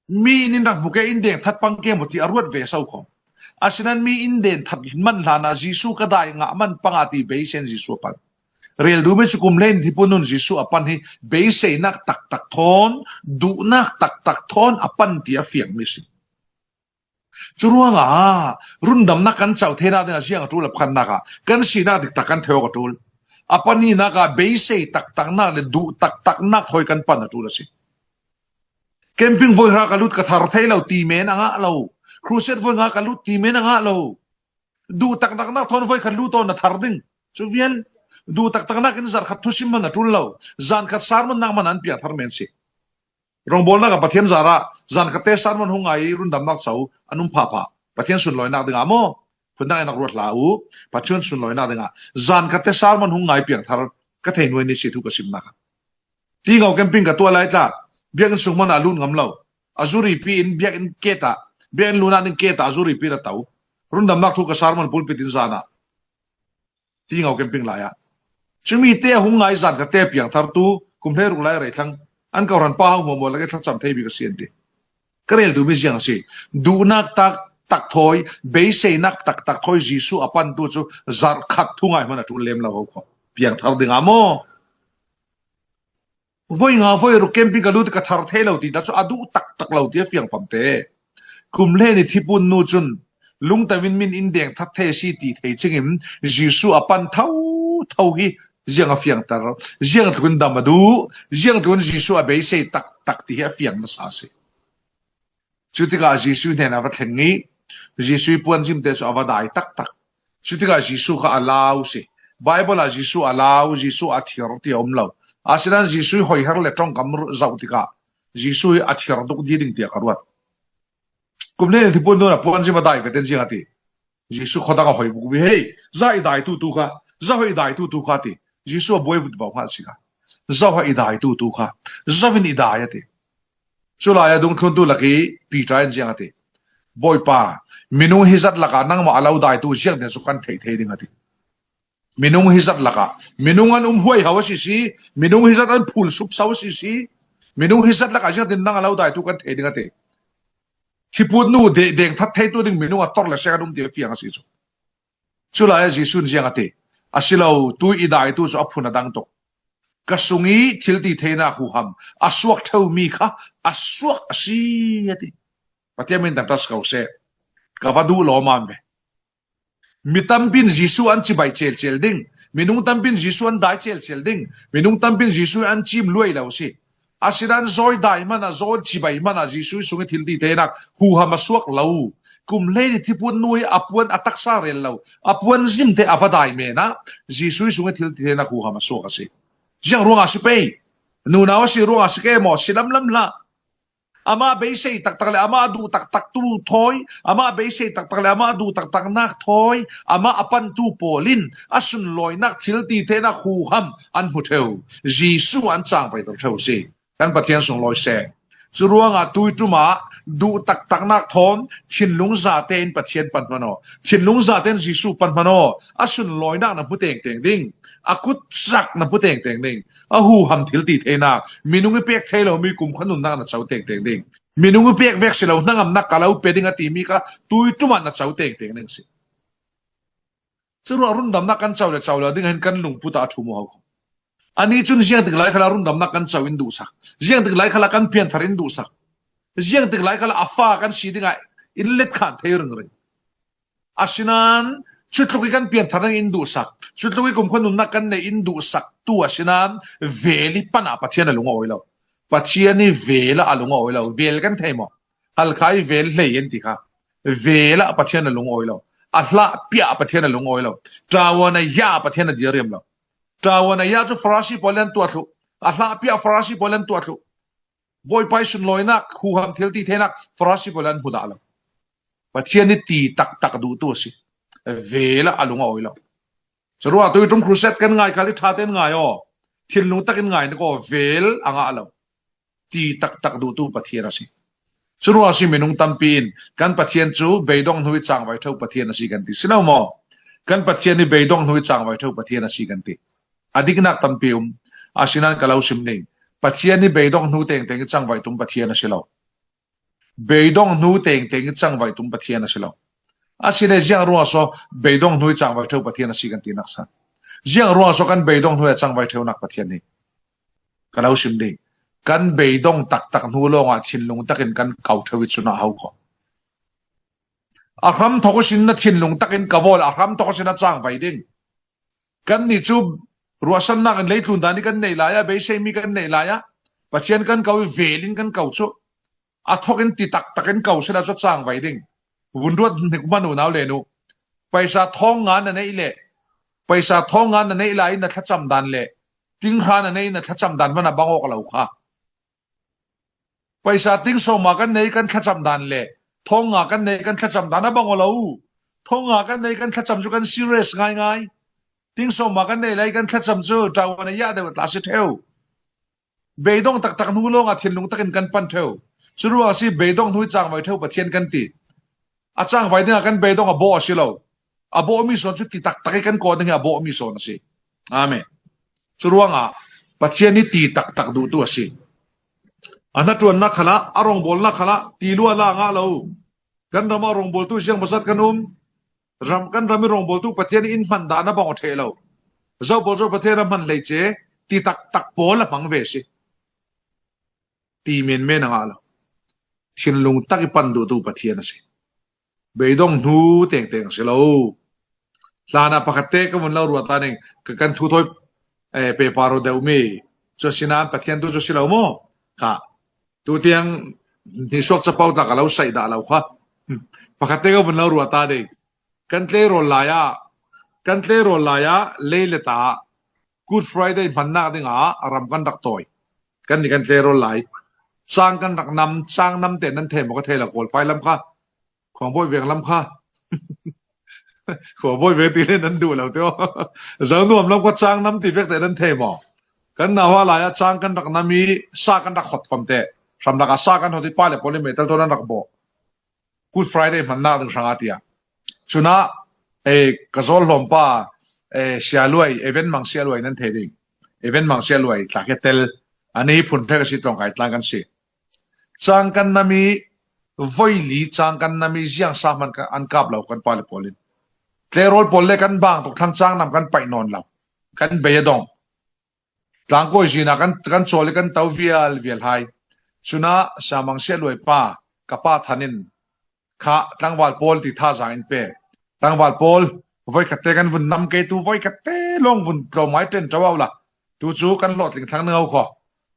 Mi in in rak hmu ke in deng that pang ke maw ti a ruat ve so kho. Asinan mi in deng that man hlana Jesuh ka dai ngah man panga ti beisen Jesuh a pan. Rel duh mi cu kum le ni thipun nun Jesuh a pan hi beiseinak taktak thawn duhnak taktak thawn a pan ti a fiang mi si. Cu ruangah rundamnak kan co theinak dingah ziang a tul a pakhatnak ah kan sinak diktak kan theu a tul. A pahninak ah beisei taktaknak le duh taktaknak thawi kan pan a tul a si. Camping voi hra ka lut ka thar thei lo ti men a ngah lo. Crusade voi nga ka lut ti men a ngah lo. Duh taktaknak thawn voi khat lut tawn na thar ding. Cu vial duh taktaknak in zarh khat thusim man a tul lo. Zan khat sar man nak man an piang thar men si. Rongbawlnak ah Pathian zarah zan khatte sermon hung ngai i rundamnak co an um phapha. Pathian sunlawinak dingah maw? Phundang in rak ruat hlah u. Pathian sunlawinak dingah zan khatte sermon hung ngai piangthar ka thei nuai ni si thu ka simnak ah. Tingo camping ka tuah lai tla biakinn sung hmanh ah lut ngam lo. A zuripi in biakinn ketah biakinn lunah ning ketah a zuripi in a to. Rundamnak thu ka sermon pulpit in zan ah Tingo camping lai ah. Cumi te a hung ngai zan khatte piangthartu kum hlei ruk lai rei thlang an kohran pa hau hmuahmuah lak i thlacam thei bik a si an ti. Ka rel duhmi ziang a si. Duhnak tak tak thawi beiseinak taktak thawi Jesuh a pantu cu zarh khat thu ngai hmanh a ṭul lem lo ho kho. Piangthar dingah maw? Voi nga voi ruk camping ka lut ka thar thei lo ti dah cu a duh taktak lo ti a fiang pamte. Kum hle ni thipun nu cun lungtavin min in deng that thei a si ti thei cingin Jesuh a pan tho tho hi ziang a fiangter, ziang tlukin dam a duh, ziang tlukin Jesuh a beisei taktak ti hi a fiang nasa a si. Cutikah Jesuh hnenah va thleng i Jesuh i puanzimte cu a va dai taktak. Cutikah Jesuh kha a lau si. Baibal ah Jesuh a lau, Jesuh a thir ti a um lo. Asinan Jesuh i hoiher le ṭongkam zoh tikah Jesuh hi a thir duk dih ding tiah ka ruat. Kum hle ni thipun nun a puanzim a dai ve ten ziang a ti. Jesuh khuadang a hoi vuk ve hei, za i daitu tu kha, za hoi i daitu tu kha ti. Jesuh a buai vut bau hngal si kha. Za hoi i daitu tu kha, za vin i dai a ti. Culai a dungthluntu lak i Peter in ziang a ti. Bawipa, minung hi zat lakah nangmah a lo daitu ziang tiang cu kan theih thei ding a ti. Minung hi zat lakah minung an um huai ho a si si, minung hi zat an phul sup so a si si, minung hi zat lakah ziang tin nang a lo daitu kan thei ding a ti. Thiput nu deng that theitu ding minung a tor le sek an um ti a fiang a si cu. Culai ah Jesuh in ziang a ti, a si lo, tu i daitu cu a phun a dang tuk. Ka sung i thil ti theinak huham a suak ṭheu mi kha a suak a si a ti. Pathian min tangṭa si ko seh. Ka va duh lawmam ve. Mi tampi in Jesuh an cibai celcel ding, minung tampi in Jesuh an dai celcel ding, minung tampi in Jesuh an cim luai lo si. Asinan zawi dai hmanh ah, zawi cibai hmanh ah Jesuh sung i thil ti theinak huham a suak lo. Kum hlei ni thiput nu hi a puan a taksa rel lo, a puan zimte a va dai men ah Jesuh sung i thil ti theinak huham a suak a si. Ziang ruangah a si pei? Nunau a si ruangah a si ke maw? Si lamlam hlah. Amah beisei taktak le amah a duh taktak tu thawi, amah beisei taktak le amah a duh taktaknak thawi, amah a pantu pawl in a sunlawinak thil ti theinak huham an hmu ṭheu. Jesuh an cangvaiter ṭheu si. Kan Pathian sunglawi seh. Curuangah tuiṭumah duh taktaknak thawn thinlung zate in Pathian pan hman aw. Thinlung zate in Jesuh pan hman aw. A sunlawinak na hmu tengteng ding. A kutsak na hmu tengteng ding. A huham thil ti theinak, minung i pek thei lo mi kumkhua nunnak na co tengteng ding. Minung i pek vek si lo, hnangamnak ka lo pe ding a timi kha tuiṭumah na co tengteng ding si. Curuah rundamnak kan co le co lo ding hin kan lungput ah a ṭhum aw ho. Ani cun ziangtik lai khalah rundamnak kan co in duhsak, ziangtik lai khalah kan pianthar in duhsak, ziangtik lai khalah a fa kan si dingah in letkhan thei ringring. Asinain cutluk i kan pianthar ding in duhsak, cutluk i kumkhua nunnak kan nei in duhsak tu asinain vel i panah Pathian a lung a awi lo. Pathian i vel ah a lung a awi lo. Vel kan thei maw? Halkha i vel hlei an ti kha. Vel ah Pathian a lung a awi lo. A hlah piah Pathian a lung a awi lo. Ṭawan a ya Pathian a dir riam lo. Ṭawan a ya cu Farasi pawl an tuah thluh. A hlah piah Farasi pawl an tuah thluh. Bawipa i sunlawinak, huham thil ti theinak Farasi pawl an hmu dah lo. Pathian i ti taktak duhtu a si. Vel ah a lung a awi lo. Curuah tuiṭum crusade kan ngai khal i ṭha tein ngai aw. Thinlung takin ngai ning aw, vel a ngah lo. Ti taktak duhtu Pathian a si. Curuah a si minung tampi in kan Pathian cu beidong hnu i cangvai ṭheu Pathian a si kan ti. Si lo maw? Kan Pathian i beidong hnu i cangvai ṭheu Pathian a si kan ti. A diknak tampi um. Asinain ka lo sim ding. Pathian i beidong hnu tengteng i cangvai tum Pathian a si lo. Beidong hnu tengteng i cangvai tum Pathian a si lo. A si le ziang ruangah so beidong hnu i cangvai ṭheu Pathian a si kan ti naksan. Ziang ruangah so kan beidong hnu a cangvai ṭheunak Pathian hi. Ka lo sim ding. Kan beidong taktak hnu lawngah thinlung takin kan kau ṭheu i cunah ho kho. A hram thawk sin na thinlung takin ka bawl, a hram thawk sin a cangvai ding. Kan ni cu ruahsannak in leitlun dan i kan neih lai ah, beiseimi kan neih lai ah, Pathian kan kau i velin kan kau cu. A thawk in ti taktak in kau sila cu a cangvai ding. Vun ruat hnik man unau le nu. Paisa thawng nga na neih le, paisa thawng nga na neih lai in na thlacam dan le, ting hra na neih in na thlacam dan hmanh a bang awk lo kha. Paisa ting sawma kan nei kan thlacam dan le, thawng nga kan nei kan thlacam dan a bang aw lo. Thawng nga kan nei kan thlacam cu kan serious ngaingai. Ting sawma kan nei lai kan thlacam cu ṭawan a ya deuh tla si ṭheu. Beidong taktak hnu lawngah thinlung takin kan pan ṭheu. Curuangah si beidong hnu i cangvai ṭheu Pathian kan ti. A cangvai dingah kan beidong a bawh a si lo. A bawhmi sawn cu ti taktak i kan kawh ding hi a bawhmi sawn a si. Amen. Curuangah Pathian i ti taktak duhtu a si. A hnaṭuannak khalah, a rawngbawlnak khalah ti lua la ngah lo. Kan ram ah rawngbawltu ziang pasat kan um. Ram, kan ram i rawngbawltu Pathian in hman dan a bang aw ṭheh lo. Zoh pawl cu Pathian a hman hleice ti taktak pawl a hmang ve si. Ti menmen a ngah lo. Thinlung tak i pan duhtu Pathian a si. Beidong hnu tengteng a si lo. Hlanah pakhatte ka vun lo ruat ta ning, ka kan thu thawi, eh, pepa ro deuh mi cu a si nain Pathian tu cu si lo maw? Kha. Tu tiang nisuak capo tla ka lo saih dah lo kha. Pakhatte ka vun lo ruat ta ding. Kan tleirawl lai ah, kan tleirawl lai ah lei le ta Good Friday hmannak dingah a ram kan rak tawi. Kan ni kan tleirawl lai. Cang kan rak nam, cang nam te nan thei maw ka thei lo, Kawlpai lam kha. Khuangbawi veng lam kha. Khuangbawi veng ti le nan duh lo te aw. Zonuam lam kha cang nam ti vek te nan thei maw? Kan nauhak lai ah cang kan rak nam i sa kan rak hot fam te. Hramlak ah sa kan hot i pa le pawl i mehtal tawh nan rak bawh. Good Friday hmannak ding hrangah tiah. Cunah, eh, ka zawl hlawmpa, eh, Sialuai, Event Mang Sialuai nan thei ding. Event Mang Sialuai tla khe tel. Ani phun ṭhek a si, tlawngkai tlang kan si. Cang kan nam i voi li cang kan nam i ziang sa hman kan an kap lo kan pa le pawl in. Tleirawl pawl le kan bang tuk thlang cang nam kan paih nawn lo. Kan bei a dong. Tlangkawi zin ah kan, kan cawl i kan to vial vial hai. Cunah Siamang Sialuai pa, ka pa Than in kha tlangval pawl ti thazaang in pe. Tlangval pawl, voikhatte kan vun nam kei tu, voikhatte lawng vun tlawmngai ṭen ṭo aw la. Tu cu kan hlawhtling thlang ning ho kho.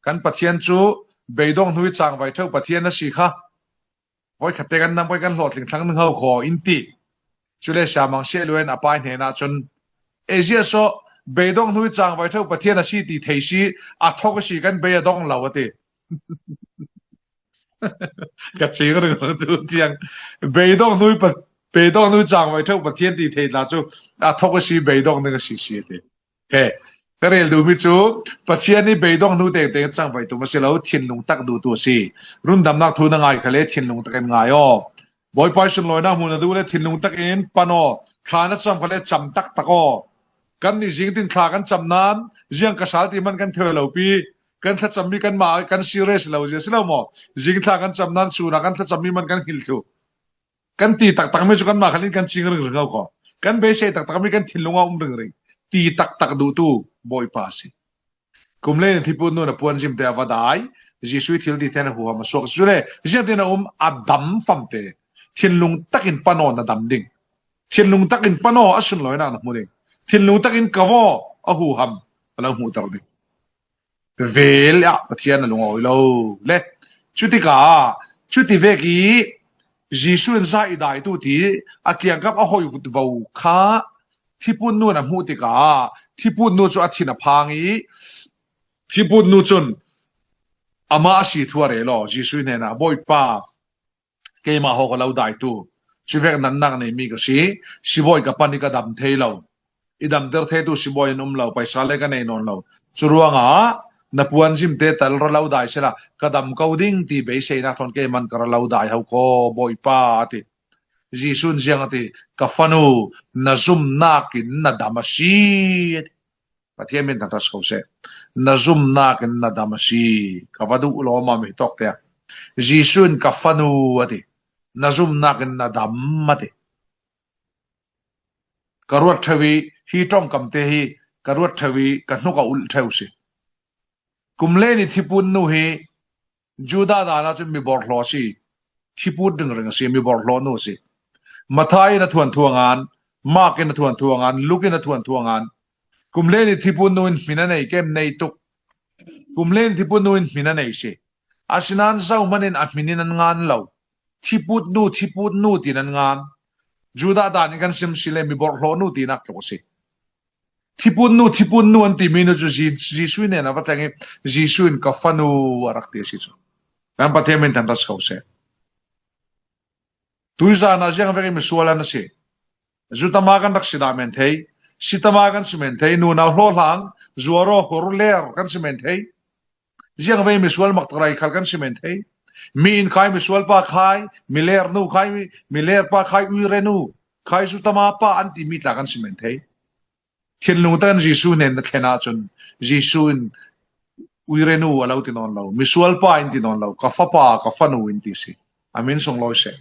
Kan Pathian cu beidong hnu i cangvai ṭheu Pathian a si kha. Voikhatte kan nam kei kan hlawhtling thlang ning ho kho in ti. Cule Siamang Sialuai in a pa i hnenah cun, "Ei ziah sawh, beidong hnu i cangvai ṭheu Pathian a si ti thei si, a thawk a si kan bei a dong lo," a ti. Ka cing ringring tu tiang. Beidong hnu i pa-, beidong hnu i cangvai ṭheu Pathian ti thei tla cu a thawk a si, beidong ning a si si a ti. He, Ka rel duhmi cu Pathian ih beidong hnu tengteng cangvai tum a si lo, thinlung tak duhtu a si. Rundamnak thu na ngai khal le thinlung takin ngai aw. Bawipa ih sunlawinak hmu na duh le thinlung takin pan aw. Thla na cam khal le cam taktak aw. Kannih zingtin thla kan cam nan ziang ka sal ti man kan theu lo pi. Kan thlacammi kanmah kan serious lo zia si lo maw? Zing thla kan cam nan sun ah kan thlacammi man kan hngilh thluh. Kan ti taktakmi cu kanmah khal in kan cing ringring aw khaw. Kan beisei taktakmi kan thinlung ah um ringring. Ti taktak duhtu Bawipa a si. Kum le ni thiput nu na puanzim te a va dai. Jesuh ih thil ti te na huham a suak. Cule ziangtin a um a dam famte. Thinlung takin pan aw na dam ding. Thinlung takin pan aw a sunlawinak na hmu ding. Thinlung takin ka vaw a huham a lo hmuhter ding. Vel ah Pathian a lungawi lo le. Cutikah, cuti vek ih Jesuh in za i daitu ti a kiangkap a hoih vutvo kha thiput nu na hmuh tikah thiput nu cu a thin a phang ih thiput nu cun amah a si thu a rel aw. Jesuh hnenah, Bawipa, keimah haw ka lo daitu, cuvek natnak neimi ka si, sibawi ka pan ih ka dam thei lo. I damter theitu sibawi an um lo, paisa le ka nei nawn lo. Curuangah na puanzimte tal ra lo dai sehla ka dam ko ding ti beiseinak thawn keiman ka ra lo dai ho kaw, Bawipa, a ti. Jesuh in ziang a ti, ka fanu, na zumnak in na dam a si, a ti. Pathian min thangṭhat si ko seh. Na zumnak in na dam a si. Ka va duh lawmam hi tawk tiah Jesuh in ka fanu a ti. Na zumnak in na dam a ti. Ka ruat ṭheu ih hi ṭongkamte hi ka ruat ṭheu ih ka hnuk a ulh ṭheu si. Kum le ni thiput nu hi Judah dan ahcun mi borhhlawh a si. Thiput ringring a si, mi borhhlawh nu a si. Matthai in a thuanthu a ngan, Mark in a thuanthu a ngan, Luke in a thuanthu a ngan. Kum le ni thiput nu in hmin a nei, kem nei tuk. Kum le ni thiput nu in hmin a nei si. Asinain zohman in a hmin in an ngan lo. Thiput nu, thiput nu tiin an ngan. Judah dan in kan sim si le mi borhhlawh nu tinak tluk a si. Thiput nu, thiput nu an timi nu cu Ji-, Jesuh hnenah va thleng ih Jesuh in ka fanu a rak ti a si cu. Kan Pathian min thangṭhat si ko seh. Tuizan ah ziang vek ih misual an a si. Zutama kan rak si dah men thei, sitama kan si men thei, nunau hlawhhlang, zuaraw hurler kan si men thei. Ziang vek ih misual maktarai khal kan si men thei. Mi inn khai misual pa khai, miler nu khai, mi, miler pa khai uire nu khai, zutama pa an timi tla kan si men thei. Thinlung takin Jesuh hnen na thlen ahcun Jesuh in uire nu a lo ti nawn lo, misual pa in ti nawn lo, ka fapa, ka fanu in ti si. A min sunglawi seh.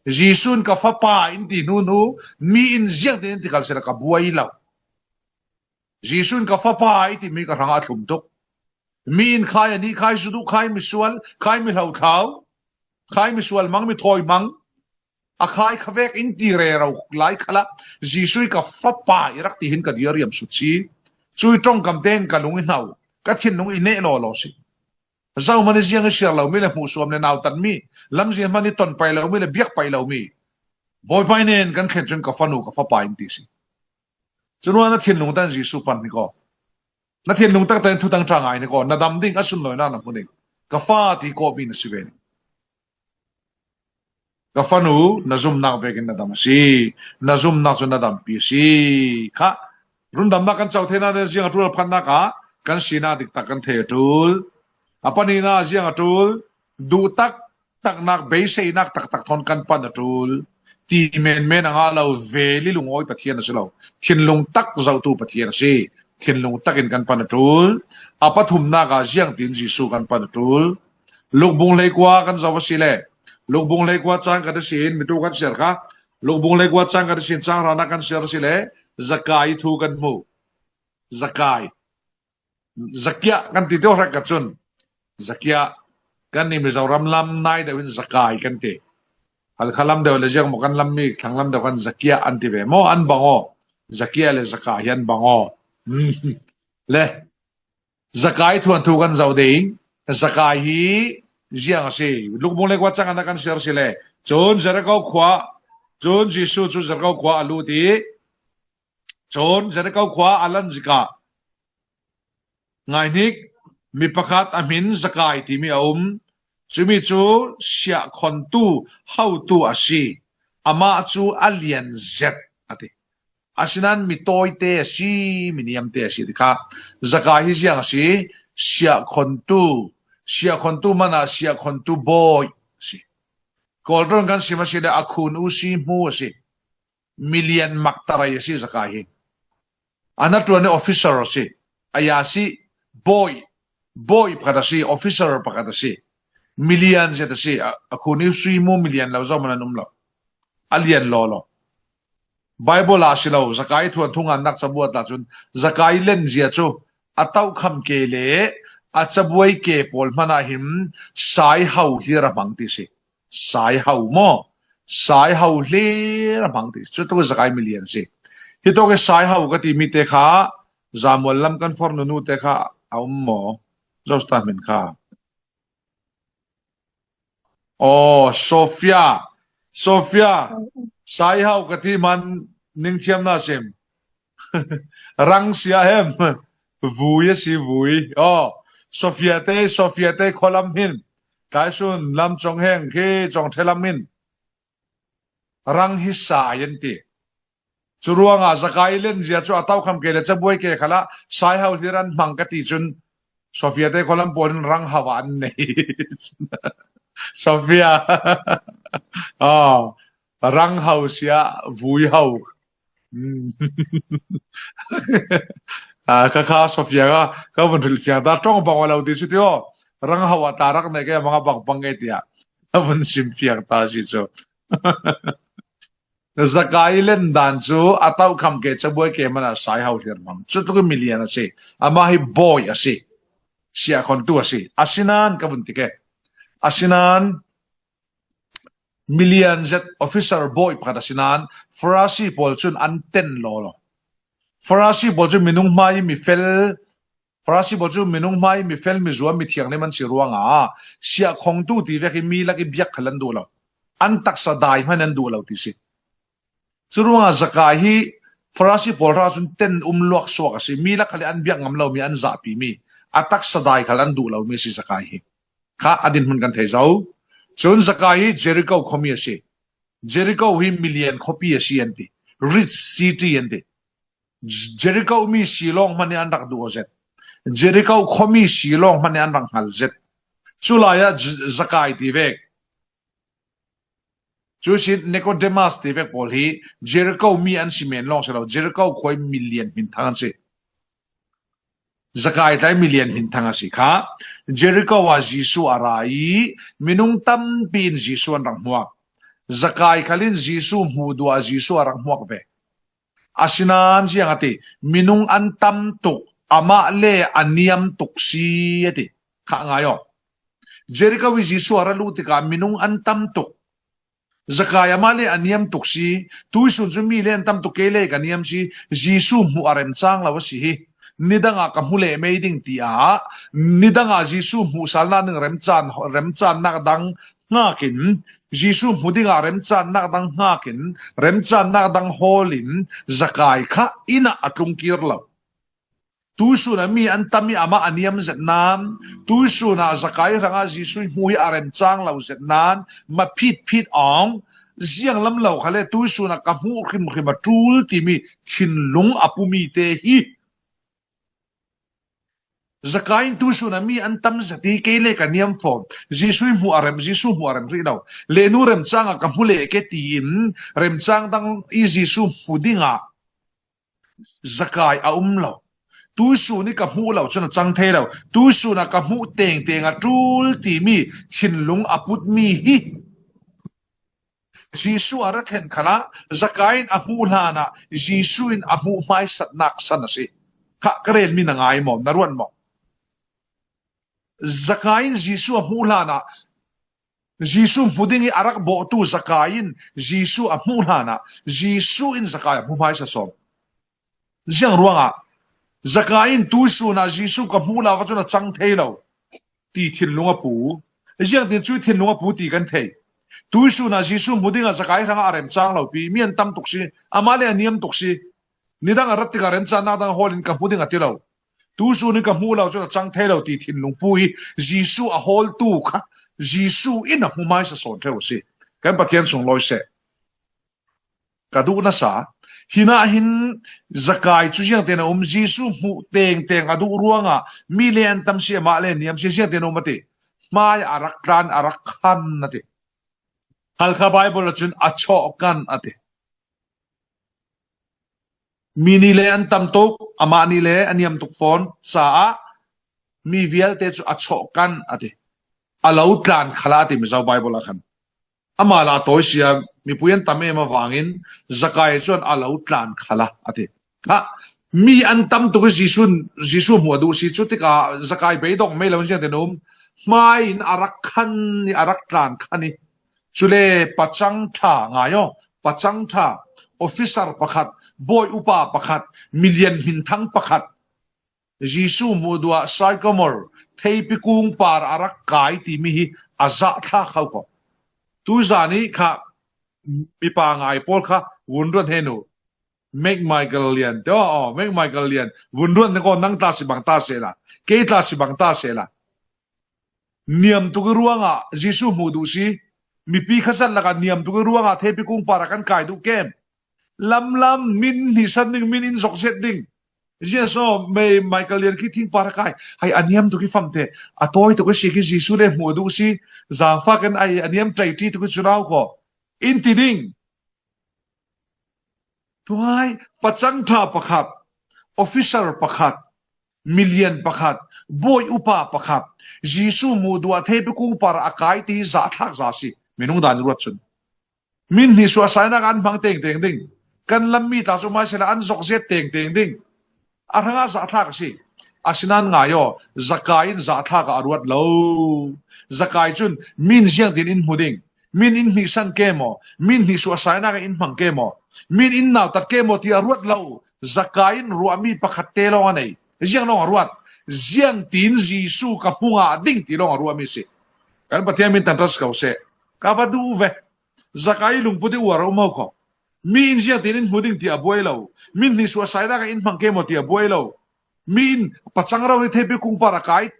Jesuh in ka fapa in ti hnu hnu, mi in ziangtin in ti khal sehla ka buai lo. Jesuh in ka fapa i timi ka hrangah a thlum tuk. Mi in khai a nih, khai zu duh, khai misual, khai mi hlothlau, khai misual hmang, mi thawi hmang, a khai kha vek in ti rero lai khalah Jesuh ih ka fapa i rak ti hin ka dir riam sut si. Cui ṭongkam tein ka lung i hnau, ka thinlung i neh lawlaw si. Zohman ih ziang i siar lomi le hmuhsuam le nautanmi, lamzin hman ih ton pai lomi le biak pai lomi, Bawipa ih nen kan thlen cun ka fanu, ka fapa in ti si. Curuang na thinlung tan Jesuh pan hi kaw. Na thinlung taktak in thutang ṭha ngai ni kaw, na dam ding a sunlawinak na hmu ding. Ka fa ti kawhmi na si ve. Ka fanu, na zumnak vekin na dam a si. Na zumnak cu na dampi a si. Kha, rundamnak kan co theinak le ziang a ṭul a phatnak ah kan sinak diktak kan thei a ṭul. A pahnihnak ah ziang a ṭul, duhtak taknak beiseinak taktak thawn kan pan a ṭul. Ti menmen a ngah lo, vel ih lungawi Pathian a si lo. Thinlung tak zohtu Pathian a si. Thinlung takin kan pan a ṭul. A pathumnak ah ziangtin Jesuh kan pan a ṭul. Lukbung hleikua kan zoh a si le, Lukbung hleikua cang kan i sin, mitu kan siar kha. Lukbung hleikua cang kan i sin, cang hranak kan siar a si le, Zakai thu kan hmu. Zakai. Zakiah kan ti deuh hrek ka cun. Zakiah kan ni Mizoram lam nai deuh hin Zakai kan ti. Halkha lam deuh le ziang maw kan lam mi, thlang lam deuh kan Zakiah an ti ve maw, an bang aw. Zakiah le Zakai hi an bang aw. Le Zakai thuanthu kan zoh ding. Zakai hi ziang a si. Lukbung hleikua cang kan siar si le. Cun Jeriko khua, cun Jesuh cu Jeriko khua a lut ih, cun Jeriko khua a lan zik ah, ngaihnik, mi pakhat a hmin Zakai timi a um. Cumi cu siahkhontu hotu a si. Amah cu a lian zet a ti. Asinan mi tawite a si, mi niamte a si ti kha. Zakai hi ziang a si, siahkhontu, siahkhontu mana siahkhontu bawi a si. Kawlton kan sim a si le a khun u si hmu a si. Milian maktarai a si Zakai hi. A natural ni officer a si. A ya si bawi, bawi pakhat a si, officer pakhat a si. Milian zet a si. A, a khun u si hmu milian lo zo mana num lo. A lian lo lo. Bible a si lo, Zakai thuan thungan nak cabuat la chun, Zakai len zia chu, a taukham ke le, a cabuai ke pawl hmana him, sai hau hlir a hmang ti si. Sai hau maw? Sai hau hlir a hmang ti. Chu tu Zakai milian si. Hi tawk i sai hau ka ti mi te kha, Zamual lam kan for nunu te kha, a um maw? Zostan min kha. Aw, Sofia. Sofia. Sai hau ka ti man ning thiam na sim. Rang sia hem. Vui a si vui. Aw, Sofia te, Sofia te kholam hin. Kai sun lam chong heng khi chong thelam hin. Rang hi sai an ti. Chu ruanga Zakai len zia chu a taukham ke le cabuai ke khala sai hau hlir an hmang ka ti chun Sofia te kholam pawlin rang hau an nei. Sofia. Ah, rang hau sia vui hau. Hmm. Ah, ka kha Sofia ka, ka vun hril fiang ta tong bang lo ti su ti aw. Rang hau a ta rak nei ke manga bang bang ke tia. Ka vun sim fiang ta si chu. Zakai len dan chu a taukham ke cabuai ke mana sai hau hlir hmang. Chu tu milian a si. Ama hi bawi a si. Siahkhontu a si. Asinan ka vun ti ke. Asinan milian zet officer bawi pakhat asinan Farasi pawl chun an ten lo lo. Farasi pawl chu minung hmai mi fel Farasi pawl chu minung hmai mi fel mi zuam mi thianghlim an si ruanga siahkhongtu ti vek hi mi lak i biak khal an duh lo. An taksa dai hman an duh lo ti si. Chu ruanga Zakai hi Farasi pawl hra chun ten um luak suak a si. Mi lak khal i an biak ngam lo mi an zahpi mi. A taksa dai khal an duh lo mi si Zakai hi. Kha a dinhmun kan thei zo. Chun Zakai hi Jericho khuami a si. Jericho hi milian khuapi a si an ti. Rich city an ti. Jericho mi silawng hmani an rak duh zet. Jericho khuami silawng hmani an rak hngal zet. Chulai a Zakai ti vek. Chu si Nicodemus ti vek pawl hi Jericho mi an si men lawng si lo. Jericho khua milian hmin thang an si. Zakai tlai milian hmin thang a si kha. Jericho a Jesu a ra i minung tampi in Jesu an rak hmuak. Zakai khalin Jesu hmuh duh a Jesu a rak hmuak ve. Asinan ziang a ti, minung an tam tuk, amah le a niam tuk si a ti. Kha ngai aw. Jericho i Jesu a ra lut tikah minung an tam tuk. Zakai amah le a niam tuk si, tuisun cu mi le an tam tuk kei le ka niam si, Jesu hmuh a remcang lo a si hi. Nidangah ka hmu leh mei ding tiah, nidangah Jesu hmuhsalnak ding remcan, remcannak dang hngak in, Jesu hmu dingah remcannak dang hngak in, remcannak dang hawl in Zakai kha inn ah a tlung kir lo. Tuisun ah mi an tam i amah a niam zet nan, tuisun ah Zakai hrangah Jesu hmuh hi a remcang lo zet nan, ma phit phit awng, ziang lam lo khale tuisun ah ka hmuh hrimhrim a tul timi thinlung a pumi te hi. Zakai in tuisun ah mi an tam zet i kei le ka niam fawm. Jesu hmuh a rem, Jesu hmuh a rem rih lo. Lehnu remcang ah ka hmu leh ke tiin remcang dang i Jesu hmu dingah Zakai a um lo. Tuisun i ka hmuh lo cun a cang thei lo. Tuisun ah ka hmuh tengteng a tul timi thinlung a putmi hi. Jesu a ra thlen khalah Zakai in a hmuh hlanah Jesu in a hmuh hmaisatnak san a si. Kha ka relmi na ngai maw, na ruat maw? Zakai in Jesu a hmuh hlanah Jesu hmu ding i a rak bawhtu Zakai in Jesu a hmuh hlanah Jesu in Zakai a hmu hmaisa sawn. Ziang ruangah Zakai in tuisun ah Jesu ka hmuh lo ka cun a cang thei lo ti thinlung a pu. Ziangtin cu thinlung a pu ti kan thei. Tuisun ah Jesu hmu dingah Zakai hrangah a remcang lo pi. Mi an tam tuk si, amah le a niam tuk si. Nidang a rat tikah remcannak dang hawl in ka hmu ding a ti lo. Tuisun in ka hmuh lo cun a cang thei lo ti thinlung pu hi Jesu a hawltu kha Jesu in a hmu hmaisa sawn ṭheu a si. Kan Pathian sunglawi seh. Ka duh nasa, Hinah hin Zakai cu ziangtin a um, Jesuh hmuh tengteng a duh ruangah mi le an tam si, amah le niam si, ziangtin a um a ti. Hmai a rak tlan, a rak khan a ti. Halkha Bible ahcun a chawhkan a ti. Mi nih le an tam tuk, amah nih le a niam tuk fawn caah mi vialte cu a chawhkan a ti. A lo tlan khalah a ti Mizo Bible ah khan. Amah la a tawi sia, mipui an tam em avangin Zakai cu a lo tlan khalah a ti. Kha, mi an tam tuk i Jesuh, Jesuh hmuh a duh si, cu tikah Zakai beidong mei lo ziangtin a um. Hmai in a rak khan i, a rak tlan khan i. Cule pacang ṭha ngai aw, pacang ṭha, officer pakhat, bawi upa pakhat, milian hminthang pakhat, Jesuh hmuh duh ah sycamore theipi kung par a rak kai timi hi a zahthlak kho ko. Tuzan i kha mipa ngai pawl kha vun ruat hen u. Mek Michael Lian te aw, aw, Mek Michael Lian vun ruat hen ko, nang tla si bang ta sehla, kei tla si bang ta sehla. Niam tuk i ruangah Jesuh hmuh duh si. Mipi kha zat lakah niam tuk i ruangah theipi kung par a kan kai duh kem. Lamlam, min hnisan ding, min in zok zet ding. Jesuh, mei, Michael Lian khi thing par a kai. Hai, a niam tuk i famte. A tawi tuk i si khi Jesuh le hmuh duh si. Zangfak in ai, a niam ṭai ṭi tuk i cu rau ko. In ti ding. Tuai, pacang ṭha pakhat, officer pakhat, milian pakhat, bawi upa pakhat, Jesuh hmuh duh ah theipi kung par a kai ti hi zahthlak za si. Minung dan ruat cun. Min hnih suahsainak an hmang tengteng ding. Kan lam mi tla cu hmaisila an zok zet tengteng ding. A hrangah zahthlak a si. Asinain ngai aw, Zakai in zahthlak ah a ruat lo. Zakai cun min ziangtin in hmu ding. Min in hnihsan ke maw? Min hnih suahsainak in hmang ke maw? Min in nautat ke maw ti a ruat lo. Zakai in ruahmi pakhat te lawng a nei. Ziang lawng a ruat. Ziangtin Jesuh ka hmu ngah ding ti lawng a ruahmi si. Kan Pathian min tangṭhat si ko seh. Ka va duh ve. Zakai lungput i uar a um ho kho. Mi in ziangtin in hmu ding ti a buai lo. Min hnih suahsainak in hmang ke maw ti a buai lo. Mi in pacang ro ni theipi kung par a kai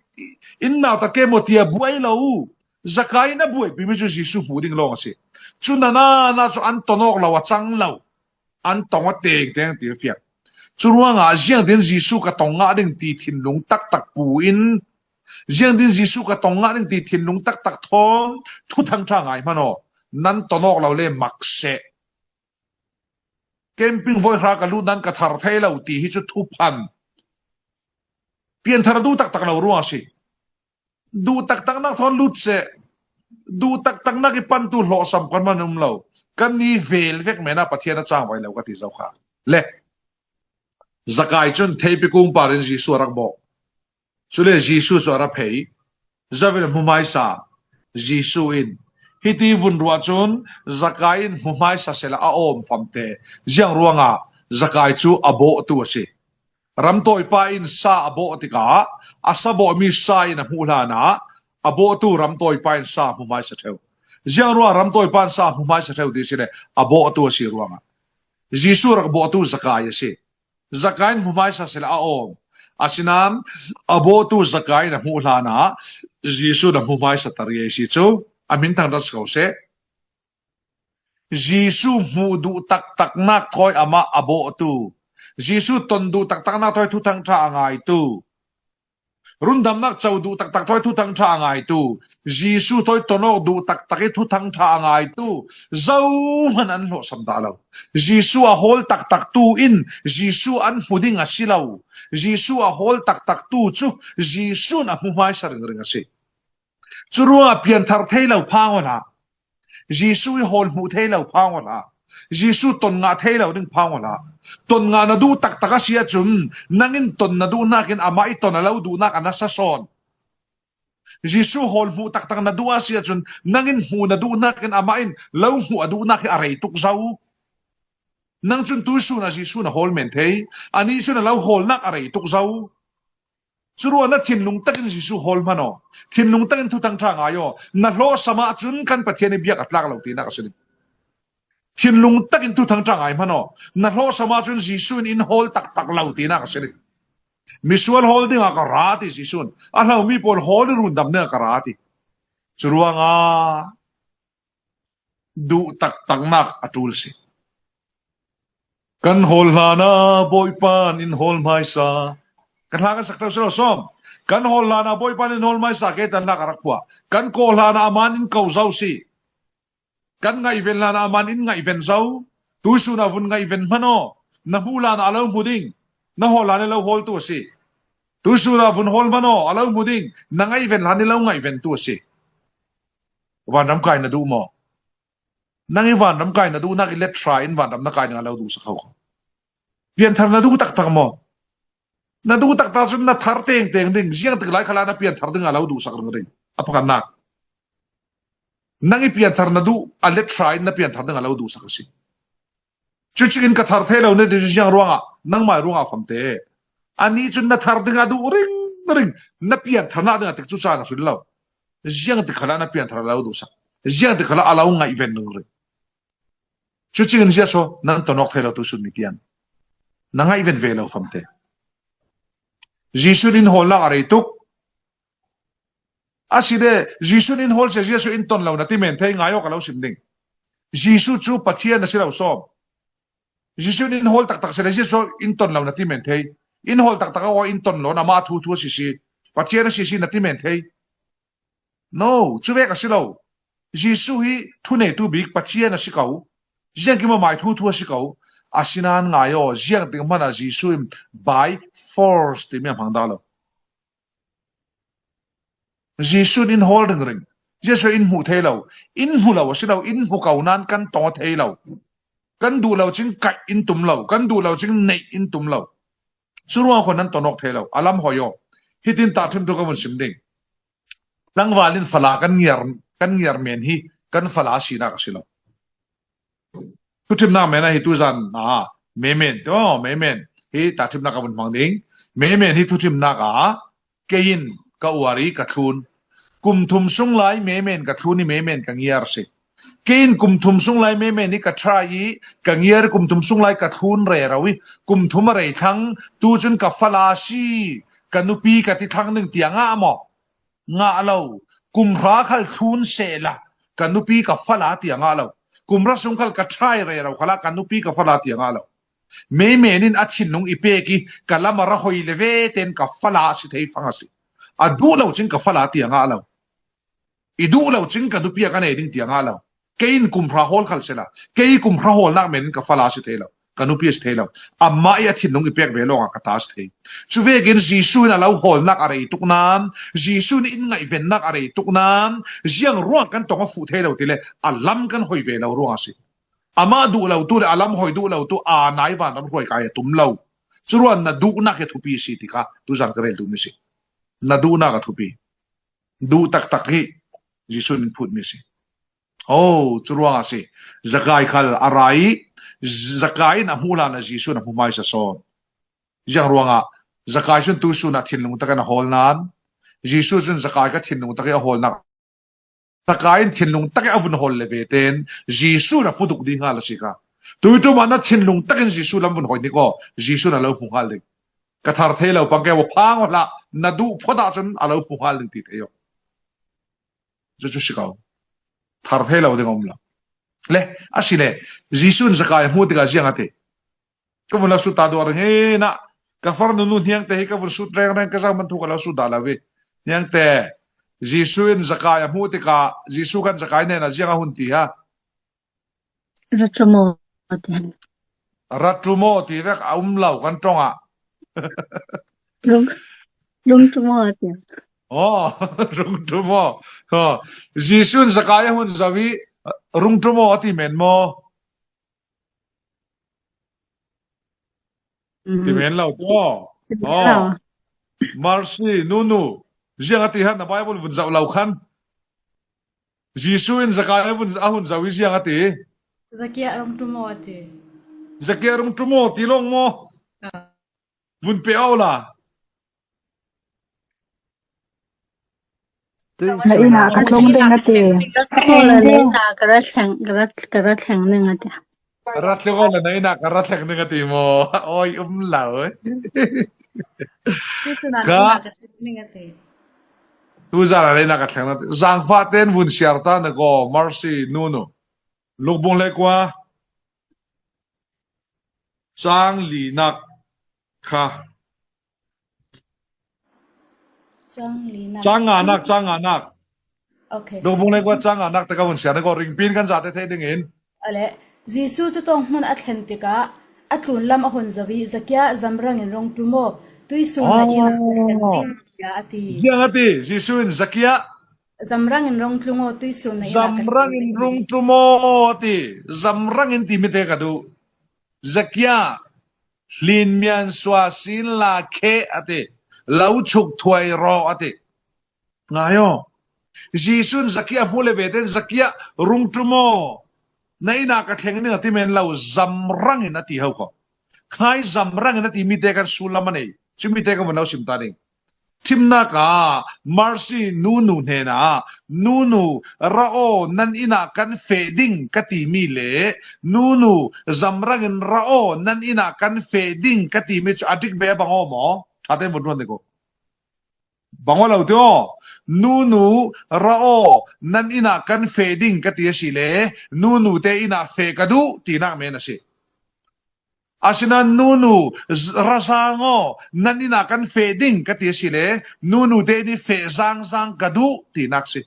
in nautat ke maw ti a buai lo. Zakai in a buaipimi cu Jesuh hmuh ding lawng a si. Cu nanana cu an ton awk lo a cang lo. An tong a tengteng ti a fiang. Cu ruangah ziangtin Jesuh ka tong ngah ding ti thinlung taktak pu in, ziangtin Jesuh ka tong ngah ding ti thinlung taktak thawn thuthang ṭha ngai hmanh aw. Nan ton awk lo le mak seh. Camping voi hra ka lut nan ka thar thei lo ti hi cu thuphan. Pianthar duh taktak lo ruang a si. Duh taktaknak thawn lut seh. Duh taktaknak i pantu hlawhsam kan man um lo. Kan ni vel vek men ah Pathian a cangvai lo ka ti zo kha. Le Zakai cun theipi kung par in Jesuh a rak bawh. Cule Jesuh cu a ra phei. Zo in a hmu hmaisa. Jesuh in, hiti vun ruah cun Zakai in hmu hmaisa sehla a awm famte. Ziang ruangah Zakai cu a bawhtu a si. Ramtawipa in sa a bawh tikah a sa bawhmi sa in a hmuh hlanah a bawhtu ramtawipa in sa a hmu hmaisa ṭheu. Ziang ruangah ramtawipa in sa a hmu hmaisa ṭheu ti si le a bawhtu a si ruangah Jesuh rak bawhtu Zakai a si. Zakai in hmu hmaisa sehla a awm. Asinain a bawhtu Zakai in a hmuh hlanah Jesuh in a hmu hmaisa ta rih a si cu a hmin thangṭhat si ko seh. Jesuh hmuh duh taktaknak thawi amah a bawhtu. Jesuh ton duh taktaknak thawi thuthang ṭha a ngaitu. Rundamnak co duh taktak thawi thuthang ṭha a ngaitu. Jesuh thawi ton awk duh taktak i thuthang ṭha a ngaitu. Zohman an hlawhsam dah lo. Jesuh a hawl taktaktu in Jesuh an hmu ding a si lo. Jesuh a hawl taktaktu cu Jesuh in a hmu hmaisa ringring a si. Cu ruangah pianthar thei lo phang aw hlah. Jesuh i hawl hmuh thei lo phang aw hlah. Jesuh ton ngah thei lo ding phang aw hlah. Ton ngah na duh taktak a si ahcun, nang in ton na duh hnakin amah i ton a lo duhnak a nasa sawn. Jesuh hawl hmuh taktak na duh a si ahcun, nang in hmuh na duh hnakin amah in lo hmuh a duhnak hi a rei tuk zo. Nang cun tuisun ah Jesuh na hawl men thei, anih cun a lo hawlnak a rei tuk zo. Curuangah na thinlung takin Jesuh hawl hmanh aw. Thinlung takin thuthang ṭha ngai aw. Na hlawhsam ahcun kan Pathian i biak a tlak lo tinak a si ding. Thinlung takin thuthang ṭha ngai hmanh aw. Na hlawhsam ahcun Jesuh in in hawl taktak lo tinak a si ding. Misual hawl dingah ka ra ti Jesuh in. A hlomi pawl hawl i rundam dingah ka ra ti. Curuangah duh taktaknak a ṭul si. Kan hawl hlana Bawipan in hawl hmaisa. Kan hla kan sak theuh si lo sawm. Kan hawl hlana Bawipan in hawl hmaisa, kei tan lak a rak phuah. Kan kawh hlana aman in ko zo si. Kan ngaihven hlana aman in ngaihven zo. Tuisunah vun ngaihven hman aw. Na hmuh hlana a lo hmu ding. Na hawl hlana lo hawltu a si. Tuisunah vun hawl hman aw, a lo hmu ding. Na ngaihven hlana lo ngaihventu a si. Vanram kai na duh maw? Nang i vanram kai na duh nak i let ṭha in vanram na kai ding a lo duhsak ho kho. Pianthar na duh taktak maw? Na duh taktak cun na thar tengteng ding, ziangtik lai khalah na pianthar ding a lo duhsak ringring. A pakhatnak. Nang i pianthar na duh a let ṭha in na pianthar ding a lo duhsak a si. Cucingin ka thar thei lo na ti cu ziang ruangah, nangmai ruangah famte. Ani cun na thar ding a duh ringring, na pianthar nak ding a tik cu caan a hril lo. Ziangtik khalah na pianthar a lo duhsak. Ziangtik khalah a lo ngaihven ringring. Cucingin ziasaw nan tonawk thei lo tusun ni tiang. Na ngaihven ve lo famte. Jesuh in hawlnak a rei tuk. A si de, Jesuh in hawl sia ziasaw in ton lo na ti men thei ngai awk a lo sim ding. Jesuh cu Pathian a si lo sawm. Jesuh in hawl taktak sia ziasaw in ton lo na ti men thei. In hawl taktak a aw in ton lo na mah thu thu a si si. Pathian a si si na ti men thei. No, cu vek a si lo. Jesuh hi thuneitu bik Pathian a si ko. Ziangkim a mai thu thu a si ko. Asinain ngai aw, ziangtik hmanh ah Jesuh in by force timi a hmang dah lo. Jesuh in hawl ringring. Jesuh in hmuh thei lo. In hmu lo a si lo, in hmu ko nan kan tong thei lo. Kan duh lo cing kaih in tum lo. Kan duh lo cing neih in tum lo. Cu ruang kho nan tonawk thei lo. A lam hoi aw. Hitin tahṭhim tu ka vun sim ding. Tlangval in fala kan ngiar, kan ngiar men hi kan fala sinak a si lo. Thuṭhimnak men ah hi tuzan ah, memen, aw, memen hi tahṭhimnak a vun hmang ding. Memen hi thuṭhimnak ah, kei in ka uar i ka thlun. Kum thum sung lai memen ka thlun i memen ka ngiar si. Kei in kum thum sung lai memen i ka ṭha i ka ngiar i kum thum sung lai ka thlun rero i kum thum a rei thlang tu cun ka fala si, ka nupi ka ti thlang ding tiang ah maw? Ngah lo. Kum hra khal thlun sehla ka nupi ka fala tiang ah lo. Kum hra sung khal ka ṭha i rero khalah ka nupi ka fala tiang ah lo. Meimen in a thinlung i pek i ka lam a ra hoi le ve ten ka fala a si thei fang a si. A duh lo cing ka fala tiang ah lo. I duh lo cing ka nupi a ka nei ding tiang ah lo. Kei in kum hra hawl khal sela. Kei kum hra hawlnak men in ka fala a si thei lo. Ka nupi a si thei lo. Amah i a thinlung i pek ve lawngah ka ta a si thei. Cu vekin Jesuh in a lo hawlnak a rei tuk nan, Jesuh in in ngaihvennak a rei tuk nan, ziang ruang kan tong a fuh thei lo ti le a lam kan hoi ve lo ruang a si. Amah duh lo tu le a lam hoi duh lo tu aa nai vanram hruai kai a tum lo. Curuan na duhnak hi a thupi si ti kha tuzan ka rel duhmi si. Na duhnak a thupi. Duh taktak hi Jesuh in phutmi si. Oh, cu ruangah si. Zakai khal a ra i Zakai in a hmuh hlan ah Jesuh in a hmu hmaisa sawn. Ziang ruangah Zakai cun tusun ah thinlung takin a hawl nan Jesuh cun Zakai kha thinlung takin a hawlnak Zakai in thinlung takin a vun hawl le ve ten Jesuh na hmu tuk ding hnga la si kha. Tuiṭum ah na thinlung takin Jesuh lam vun hoi nik aw, Jesuh na lo hmu hngal ding. Ka thar thei lo pang ke, wa phang aw hlah, na duh phawt ah cun a lo hmu hngal ding ti thei aw. Cu cu si ko. Thar thei lo ding a um lo. Le, a si le, Jesuh in Zakai a hmuh tikah ziang a ti. Ka vun lo sut ta duak ring e, na ka far nunu hniang te hi ka vun sut rengreng, ka zang man thu ka lo sut dah lo ve. Hniang te, Jesuh in Zakai a hmuh tikah Jesuh khan Zakai hnenah ziang a hun ti ha? Ra ṭum aw ti. Ra ṭum aw ti vek a um lo kan ṭong ah. Rung, rung ṭum aw ti. Aw, rung ṭum aw. Aw. Jesuh in Zakai a hun zo i rung ṭum aw a ti men maw? Ti men lo tu aw. Aw. Mercy, nunu. Ziang a ti han na Bible vun zoh lo khan. Jesuh in Zakai a vun, a hun zo i ziang a ti. Zakia rung ṭum aw a ti. Zakia rung ṭum aw ti lawng maw? Vun pe aw la. Na inn ah ka tlung ding a ti. Aw, na inn ah ka ra thleng, ka ra, ka ra thleng ding a ti. Ka ra thleng aw la, na inn ah ka ra thleng ding a ti maw? Oi, um lo. Ka tuzan ah na inn ah ka thleng ding a ti. Zangfah ten vun siar ta na ko, Mercy, nunu. Lukbung le kua. Chang linak kha. Chang linak. Chang nganak, chang nganak. Okay. Lukbung le kua chang nganak te ka hun sian ko ringpin kan zate thei dingin. Ale, Jesu cu tawng hmun a thlen tikah a tlun lam a hun zo i Zakia, zamrang in rung ṭum aw, tuisun na inn ah ka thlen ding, tiah a ti. Ziang a ti, Jesu in Zakia. Zamrang in rung tlung aw, tuisun na inn ah ka thlen ding. Zamrang in rung ṭum aw a ti. Zamrang in timi te ka duh. Zakia, hlin mian sua sin la khe a ti. Lo chuk thuai raw a ti. Ngai aw. Jesu in Zakia hmu le ve ten Zakia rung ṭum aw. Na inn ah ka thleng ding a ti men lo, zamrang in a ti ho kho. Khai zamrang in a ti mi te kan sullam a nei. Cu mi te kan van lo sim ta ding. Ṭhimnak ah Marsi nunu hnenah, "Nunu, ra aw, nan inn ah kan feh ding," ka timi le, "Nunu, zamrang in ra aw, nan inn ah kan feh ding," ka timi cu a dik ve a bang aw maw? Ṭha tein vun ruat dek uh. Bang aw lo ti aw. "Nunu, ra aw, nan inn ah kan feh ding," ka ti a si le, "Nunu te inn ah feh ka duh," tinak men a si. Asinain, "Nunu, z-, ra zaang aw, nan inn ah kan feh ding," ka ti a si le, "Nunu te inn i feh zaang zaang ka duh," tinak si.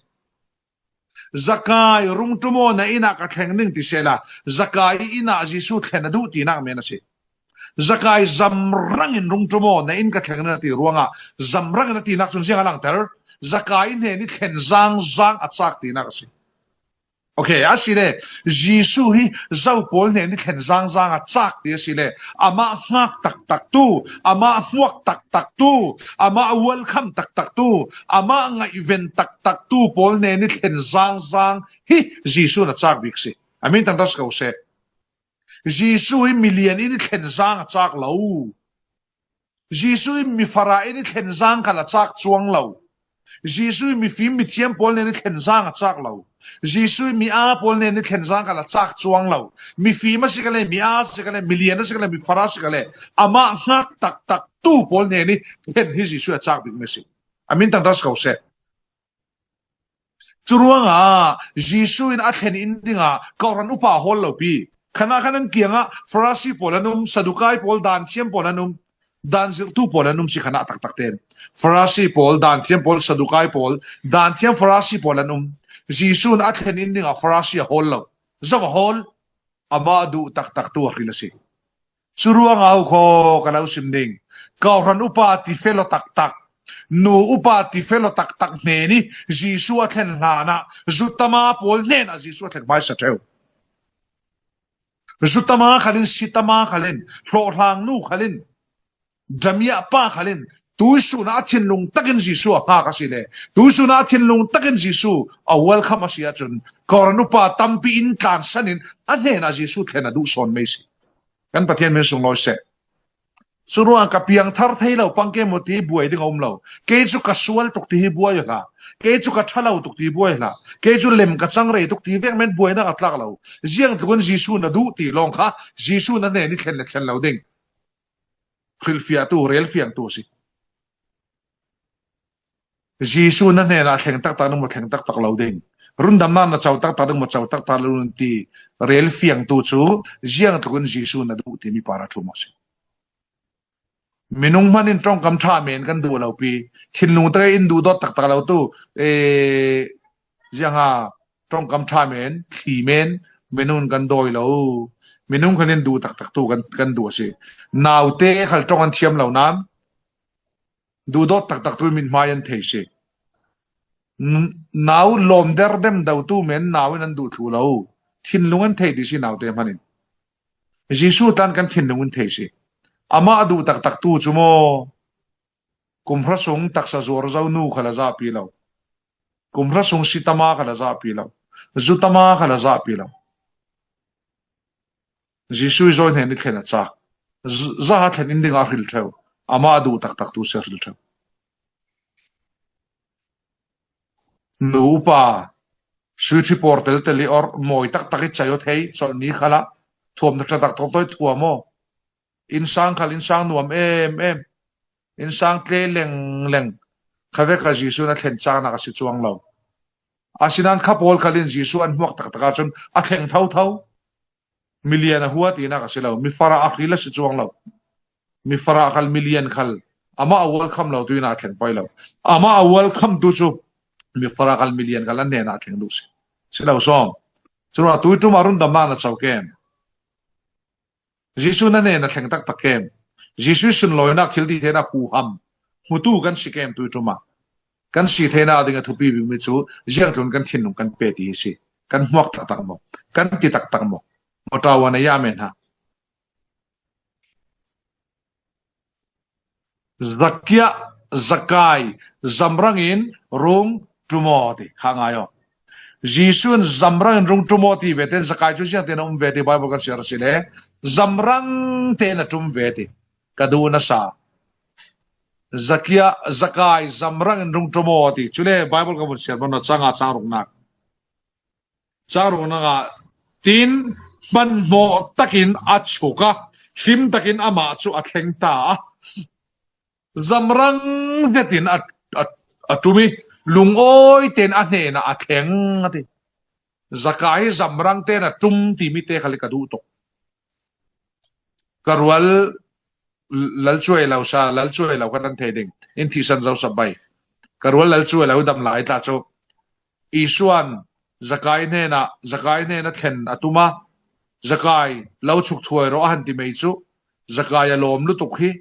Zakai, rung ṭum aw, na inn ah ka thleng ding ti sehla, Zakai inn ah Jesu thlen a duh tinak men a si. Zakai, zamrang in rung ṭum aw, na inn ka thleng ding a ti ruangah, zamrang in a tinak cun ziang a langter? Zakai hnen i thlen zaang zaang a cak tinak a si. Okay, a si le, Jesu hi zo pawl hnen i thlen zaang zaang a cak ti a si le, amah hngak taktak tu, amah hmuak taktak tu, amah welcome taktak tu, amah ngaihven taktak tu pawl hnen i thlen zaang zaang hi Jesu na cak bik si. A min tangtas ko seh. Jesu hi milian in i thlen zaang a cak lo. Jesu hi mifara in i thlen zaang khal a cak cuang lo. Jesu hi mifim mithiam pawl hnen i thlen zaang a cak lo. Jesu hi mi-aa pawl hnen i thlen zaang khal a cak cuang lo. Mifim a si ka le, mi-aa a si ka le, milian a si ka le, mifara a si ka le, amah hngak taktak tu pawl hnen i thlen hi Jesu a cak bik mi si. A min tangtas ko seh. Curuangah Jesu in a thlen in dingah kawhhran upa hawl lopi. Khanah khan an kiangah Farasi pawl an um, Sadukai pawl, danthiam pawl an um, dan zirhtu pawl an um si khanah taktak ten. Farasi pawl, danthiam pawl, Sadukai pawl, danthiam Farasi pawl an um. Jesu in a thlen in dingah Farasi a hawl lo. Zo a hawl? Amah duh taktak tu a hril a si. Curuangah aw khaw ka lo sim ding. Kawhhran upa tifelo taktak, nu upa tifelo taktak hnen i Jesu a thlen hlanah, zutama pawl hnenah Jesu a thlen hmaisa ṭheu. Zutama khalin, sitama khalin, hlawhhlangnu khalin, damiah pa khalin, tuisun ah a thinlung takin Jesu a hngak a si le, tuisun ah a thinlung takin Jesu a welcome a si ahcun, kawhhran upa tampi in tlansan in a hnenah Jesu thlen a duh sawn mei si. Kan Pathian min sunglawi seh. Curuang ka piangthar thei lo pang ke maw ti buai ding a um lo. Kei cu ka sual tuk ti hi buai hlah. Kei cu ka ṭha lo tuk ti buai hlah. Kei cu lem ka cang rei tuk ti vek men buainak a tlak lo. Ziang tluk in Jesu na duh ti lawng kha Jesu na hnen i thlen le thlen lo ding. Hrilhfiahtu, relfiangtu a si. Jesu na hnenah thleng taktak ding maw, thleng taktak lo ding. Rundamnak na co taktak ding maw, co taktak lo ding ti relfiangtu cu ziang tluk in Jesu na duh timi par a ṭhu maw si. Minung hman in ṭongkam ṭha men kan duh lo pi. Thinlung tak in duh dawt taktak lo tu, ee, ziang a ṭongkam ṭha men, thli men, minung in kan dawi lo. Minung khan in duh taktak tu kan, kan duh a si. Naute khal ṭong an thiam lo nan, duhdawt taktak tu in mithmai an thei si. N-, nau lawm derdem dotu men nau in an duh thlu lo. Thinlung an thei ti si naute hman in. Jesu tlan kan thinlung in thei si. Amah a duh taktak tu cu maw, kum hra sung taksa zuar zo nu khal a zahpi lo. Kum hra sung sitama khal a zahpi lo. Zutama khal a zahpi lo. Jesu i zawi hnen i thlen a cak. Z-, zaha thlen in dingah a hril ṭheu. Amah a duh taktak tu si a hril ṭheu. Nu upa, sui ṭhi pawr teltel i orh, mawi taktak i cai aw thei, colhmi khalah, thuam ṭha taktak tawi thuam aw. Innsang khal, innsang nuam em em. Innsang tle leng leng. Kha vek a Jesu in a thlen caknak a si cuang lo. Asinain kha pawl khal in Jesu an hmuak taktak ahcun a thleng thotho. milian a hua tina ka si lo, mi fara a hril a si chuang lo. Mi fara khal, milian khal, amah a welcome lo tu ina a thleng pai lo. Amah a welcome tu chu mi fara khal, milian khal an hnena a thleng duh si. Si lo sawm. Chura tui tuma rundamna na chau kem. Jesu na hnena thleng taktak kem. Jesu sunlawinak, thil dih theihna huham hmutu kan si kem tui tuma. Kan si theihna ding a thupi bik mi chu ziang tlun kan thinlung kan pe ti hi si. Kan hmuak taktak maw? Kan ti taktak maw? Maw ṭaua na ya men ha. Zakia, Zakai, zamrangin rung ṭumaw ti kha ngai aw. Jesu'n zamrangin rung ṭumaw ti ve ten Zakai chu ziang ten a um ve ti Bible kan siar si le, zamrang ten a ṭum ve ti ka duh na sa. Zakia, Zakai, zamrangin rung ṭumaw ti. Chule Bible ka vun siar man na changa chang ruknak. Chang ruknaka, tin hmanhmawh takin a chuk a, hlim takin amah chu a thleng ta a. Zamrang zetin a, a, a ṭum i, lungawi ten a hnena a thleng a ti. Zakai hi zamrang ten a ṭum ti mi te khal i ka duh tuk. Ka rual Lalchuai lo sa, Lalchuai lo kan an thei ding. In thihsan zo sa bai. Ka rual Lalchuai lo dam lai tla chu. Isuan Zakai hnena, Zakai hnena thlen a tum a. Zakai lo chuk thuai rawh a han ti mai chu. Zakai a lawm lutuk hi.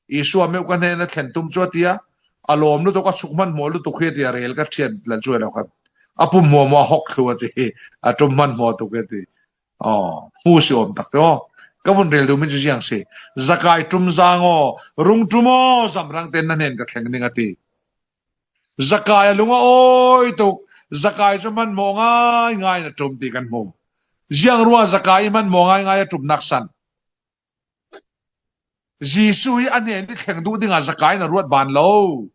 Isua meuh ka hnena thlen tum chu a ti a. A lawm lutuk a chuk hmanhmawh lutuk hi a ti a rel ka thian Lalchuai lo khan. A pum hmuahmawh a hawk thlu a ti hi. A ṭum hmanhmawh tuk hi a ti. Aw, hmu si awm tak te aw. Ka vun rel duh mi chu ziang si. Zakai ṭum zang aw, rung ṭum aw, zamrang ten na hnen ka thleng ding a ti. Zakai a lung a awi tuk, Zakai chu hmanhmawh ngai ngai na ṭum ti kan hmu. Ziang ruang Zakai hmanhmawh ngai ngai a ṭum nak san. Jesu hi a hnen i thleng duh dingah Zakai na ruat ban lo.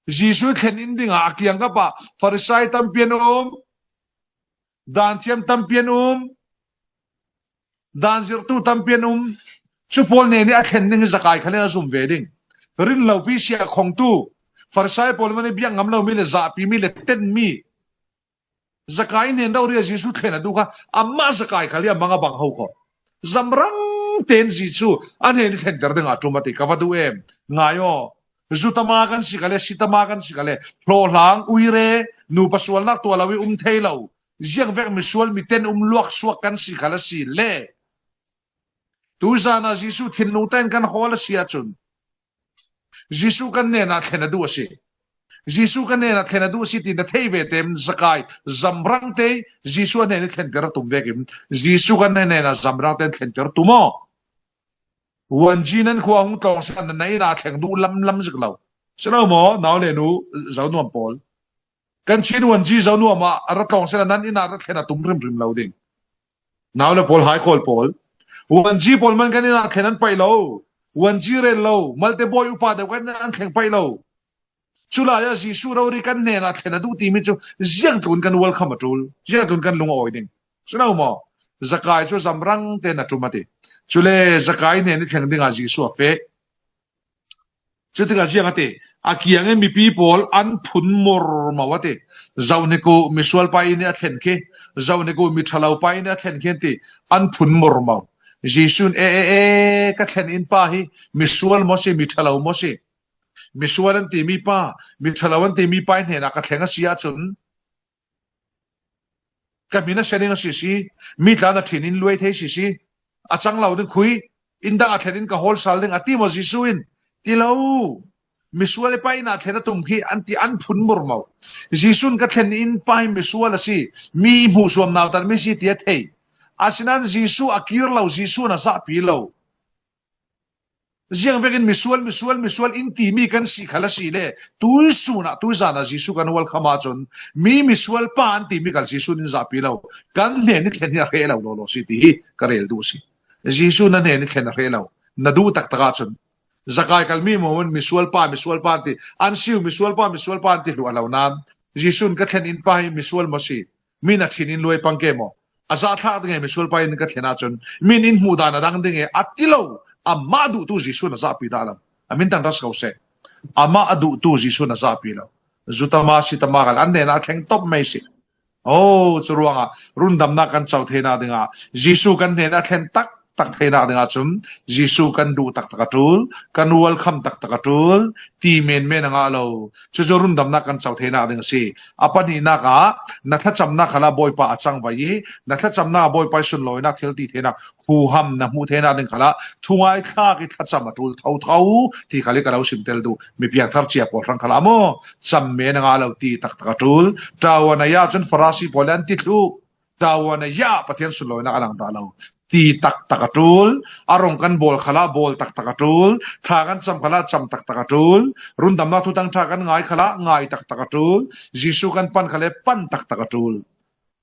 Jesu thlen in dingah a kiang ka pah Farisai tampi an um, danthiam tampi an um, danzirtu tampi an um. Chu pawl hnen i a thlen ding hi Zakai khal in a zum ve ding. Rin lopi sia khongtu, Farisai pawl man i biak ngam lo mi le zahpi mi le ten mi. Zakai hnen rori a Jesu thlen a duh kha, amah Zakai khal hi a mang a bang ho khaw. Zamrang ten Jesu a hnen i thlenter dingah a ṭum a ti ka va duh em. Ngai aw. Zu tama kan si kha le, si tama kan si kha le, hlawhhlang, uire, nupa sualnak tuah lo i um thei lo. Ziang vek misual miten um luak suak kan si kha la si le. Tuzana Jesu thinlung ten kan hawl a si ahcun. Jesu kan hnena thlen a duh a si. Jesu kan hnena thlen a duh a si ti na thei ve tem Zakai, zamrang te Jesu a hnen i thlenter a tum vekin Jesu kan hnena zamrang ten thlenter tum aw. Wanji nan khua hung tlawng sila nan na ina thleng duh lamlam zik lo. Si lo maw, nau le nu, zonuam pawl? Kan Chin Wanji zonuam ah a ra tlawng sila nan ina ra thlen a tum hrimhrim lo ding. Nau le pawl, hai khawl pawl. Wanji pawl man kan ina thlen an paih lo. Wanji rel lo. Malte bawi upa deuh kan ina an thleng paih lo. Culai ah Jesu rori kan hnena thlen a duh timi cu ziangtlun kan welcome a ṭul, ziangtlun kan lung a awi ding. Si lo maw? Zakai cu zamrang te na ṭum a ti. Cule Zakai hnen i thleng dingah Jesu a feh. Cutikah ziang a ti, a kiang i mipi pawl an phun murmau a ti. Zohhnik uh misual pa in a thlen khi, zohhnik uh miṭhalo pa in a thlen khi an ti, an phun murmau. Jesu in, e, e, e, ka thlen in pa hi misual maw si, miṭhalo maw si? Misual an timi pa, miṭhalo an timi pa i hnenah ka thleng a si ahcun, ka hmin a sia ding a si si, mi tla na ṭhin in luai thei si si, a cang lo ding khui, inn dang a thlen in ka hawl sal ding a ti maw Jesuh in? Ti lo. Misual i pa inn ah thlen a tum khi an ti, an phun murmau. Jesuh in ka thlen in pa hi misual a si, mi hmuh suam nautat mi si ti a thei. Asinain Jesuh a kir lo, Jesuh in a zahpi lo. Ziang vekin misual, misual, misual in timi kan si khal a si le, tuisun ah, tuizan ah Jesuh kan welcome ahcun, mi misual pa an timi khal Jesuh in zahpi lo, kan hnen i thlen hi a hreh lo lawlaw si ti hi ka rel duh si. Jesuh na hnen i thlen a hreh lo, na duh taktak ahcun, Zakai khal mi maw in misual pa, misual pa an ti, an siu misual pa, misual pa an ti hluah lo nan, Jesuh in ka thlen in pa hi misual maw si, mi na ṭhin in luai pang ke maw? A zahthlak ding e misual pa in ka thlen ahcun, min in hmuh dan a dang ding e a ti lo. Amah duhtu Jesuh in a zahpi dah lo. A min tang ras ko seh. Amah a duhtu Jesuh in a zahpi lo. Zutama, sitama khal an hnenah a thleng top mai si. Oh, cu ruangah rundamnak kan co theihnak dingah Jesuh kan hnen a thlen taktak theihnak dingah cun Jesuh kan duh taktak a ṭul, kan welcome taktak a ṭul, ti menmen a ngah lo. Cucu rundamnak kan co theihnak ding a si. A pahnihnak ah na thlacamnak khalah Bawipa a cangvai i na thlacamnak ah Bawipa i sunlawinak thil ti theinak huham na hmuh theihnak ding khalah thungai thlak i thlacam a ṭul thotho ti khal i ka lo simtel duh. Mi piangthar cia pawl hrang khalah maw, cam men a ngah lo ti taktak a ṭul. Ṭaua na ya cun Farasi pawl an ti thluh. Ṭaua na ya Pathian sunlawinak a lang dah lo ti taktak a ṭul. A rong kan bawl khalah bawl taktak a ṭul. Thla kan cam khalah cam taktak a ṭul. Rundamnak thu tangṭha kan ngai khalah ngai taktak a ṭul. Jesuh kan pan khalah pan taktak a ṭul.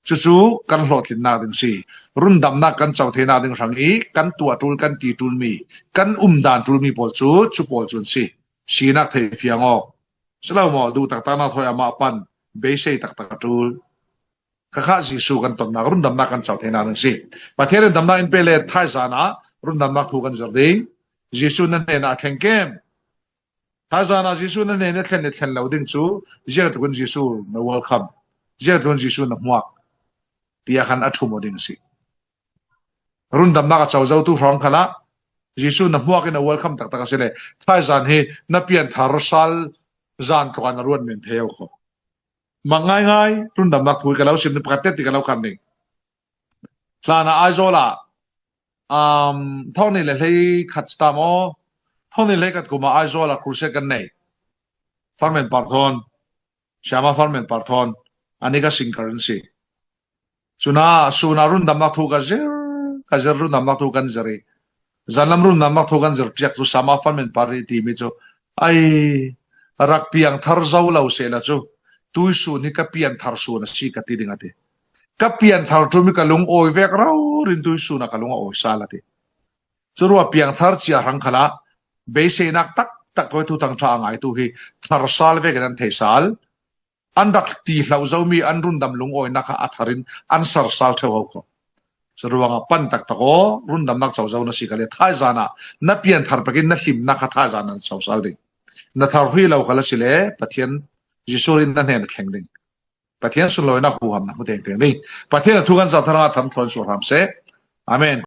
Cucu kan hlawhtlinnak ding si. Rundamnak kan co theihnak ding hrang i kan tuah ṭul, kan ti ṭulmi, kan umdan ṭulmi pawl cu cu pawl cu an si. Sinak thei fiang awk si lo maw? Duh taktaknak thawi amah pan beisei taktak a ṭul. Khakha Jesuh kan tonnak, rundamnak kan co theihnak ding si. Pathian in damnak in pe le thaizan ah rundamnak thu kan zir ding. Jesuh na hnenah a thleng kem. Thaizan ah Jesuh na hnen i thlen i thlen lo ding cu ziangtluk in Jesuh na welcome, ziangtluk in Jesuh na hmuak tiah khan a ṭhum aw ding a si. Rundamnak a co zotu hrawng khalah Jesuh na hmuak in a welcome taktak a si le thaizan hi na pianthar sal zan tluk ah na ruat men thei aw kho. Mah ngaingai rundamnak thu i ka lo sim ding pakhat te ti ka lo khan ding. Hlan ah Aizawl ah um, thawng nih le hlei khat si ta maw? Thawng nih le hlei khat kum ah Aizawl ah crusade kan nei. Farmen Par thawn, Siama Farmen Par thawn, ani ka singer an si. Cun a sun ah rundamnak thu ka zir, ka zir, rundamnak thu kan zir i zanlam rundamnak thu kan zir piak cu Siama Farmen Par i timi cu ai rak piangthar zo lo sehla cu tuisun hi ka pianthar sun a si ka ti ding a ti. Ka pianthar ṭum i ka lung awi vek rori in tuisun ah ka lung a awi sal a ti. Cu ruah piangthar cia hrang khalah beiseinak taktak thawi thu tangṭha a ngaitu hi thar sal vekin an thei sal. An rak ti hloh zomi an rundam lungawinak kha a thar in an ser sal ṭheu ho kho. Cu ruangah pan taktak aw, rundamnak co zo na si kha le thaizan ah na pianthar pekin na hlimnak kha thaizan ah na co sal ding. Na thar hrih lo kha la si le Pathian Jesuh in na hnen a thleng ding. Pathian sunlawinak huham na hmu tengteng ding. Pathian a thu kan zak thar hnga thar thlawn sual hram seh. Amen.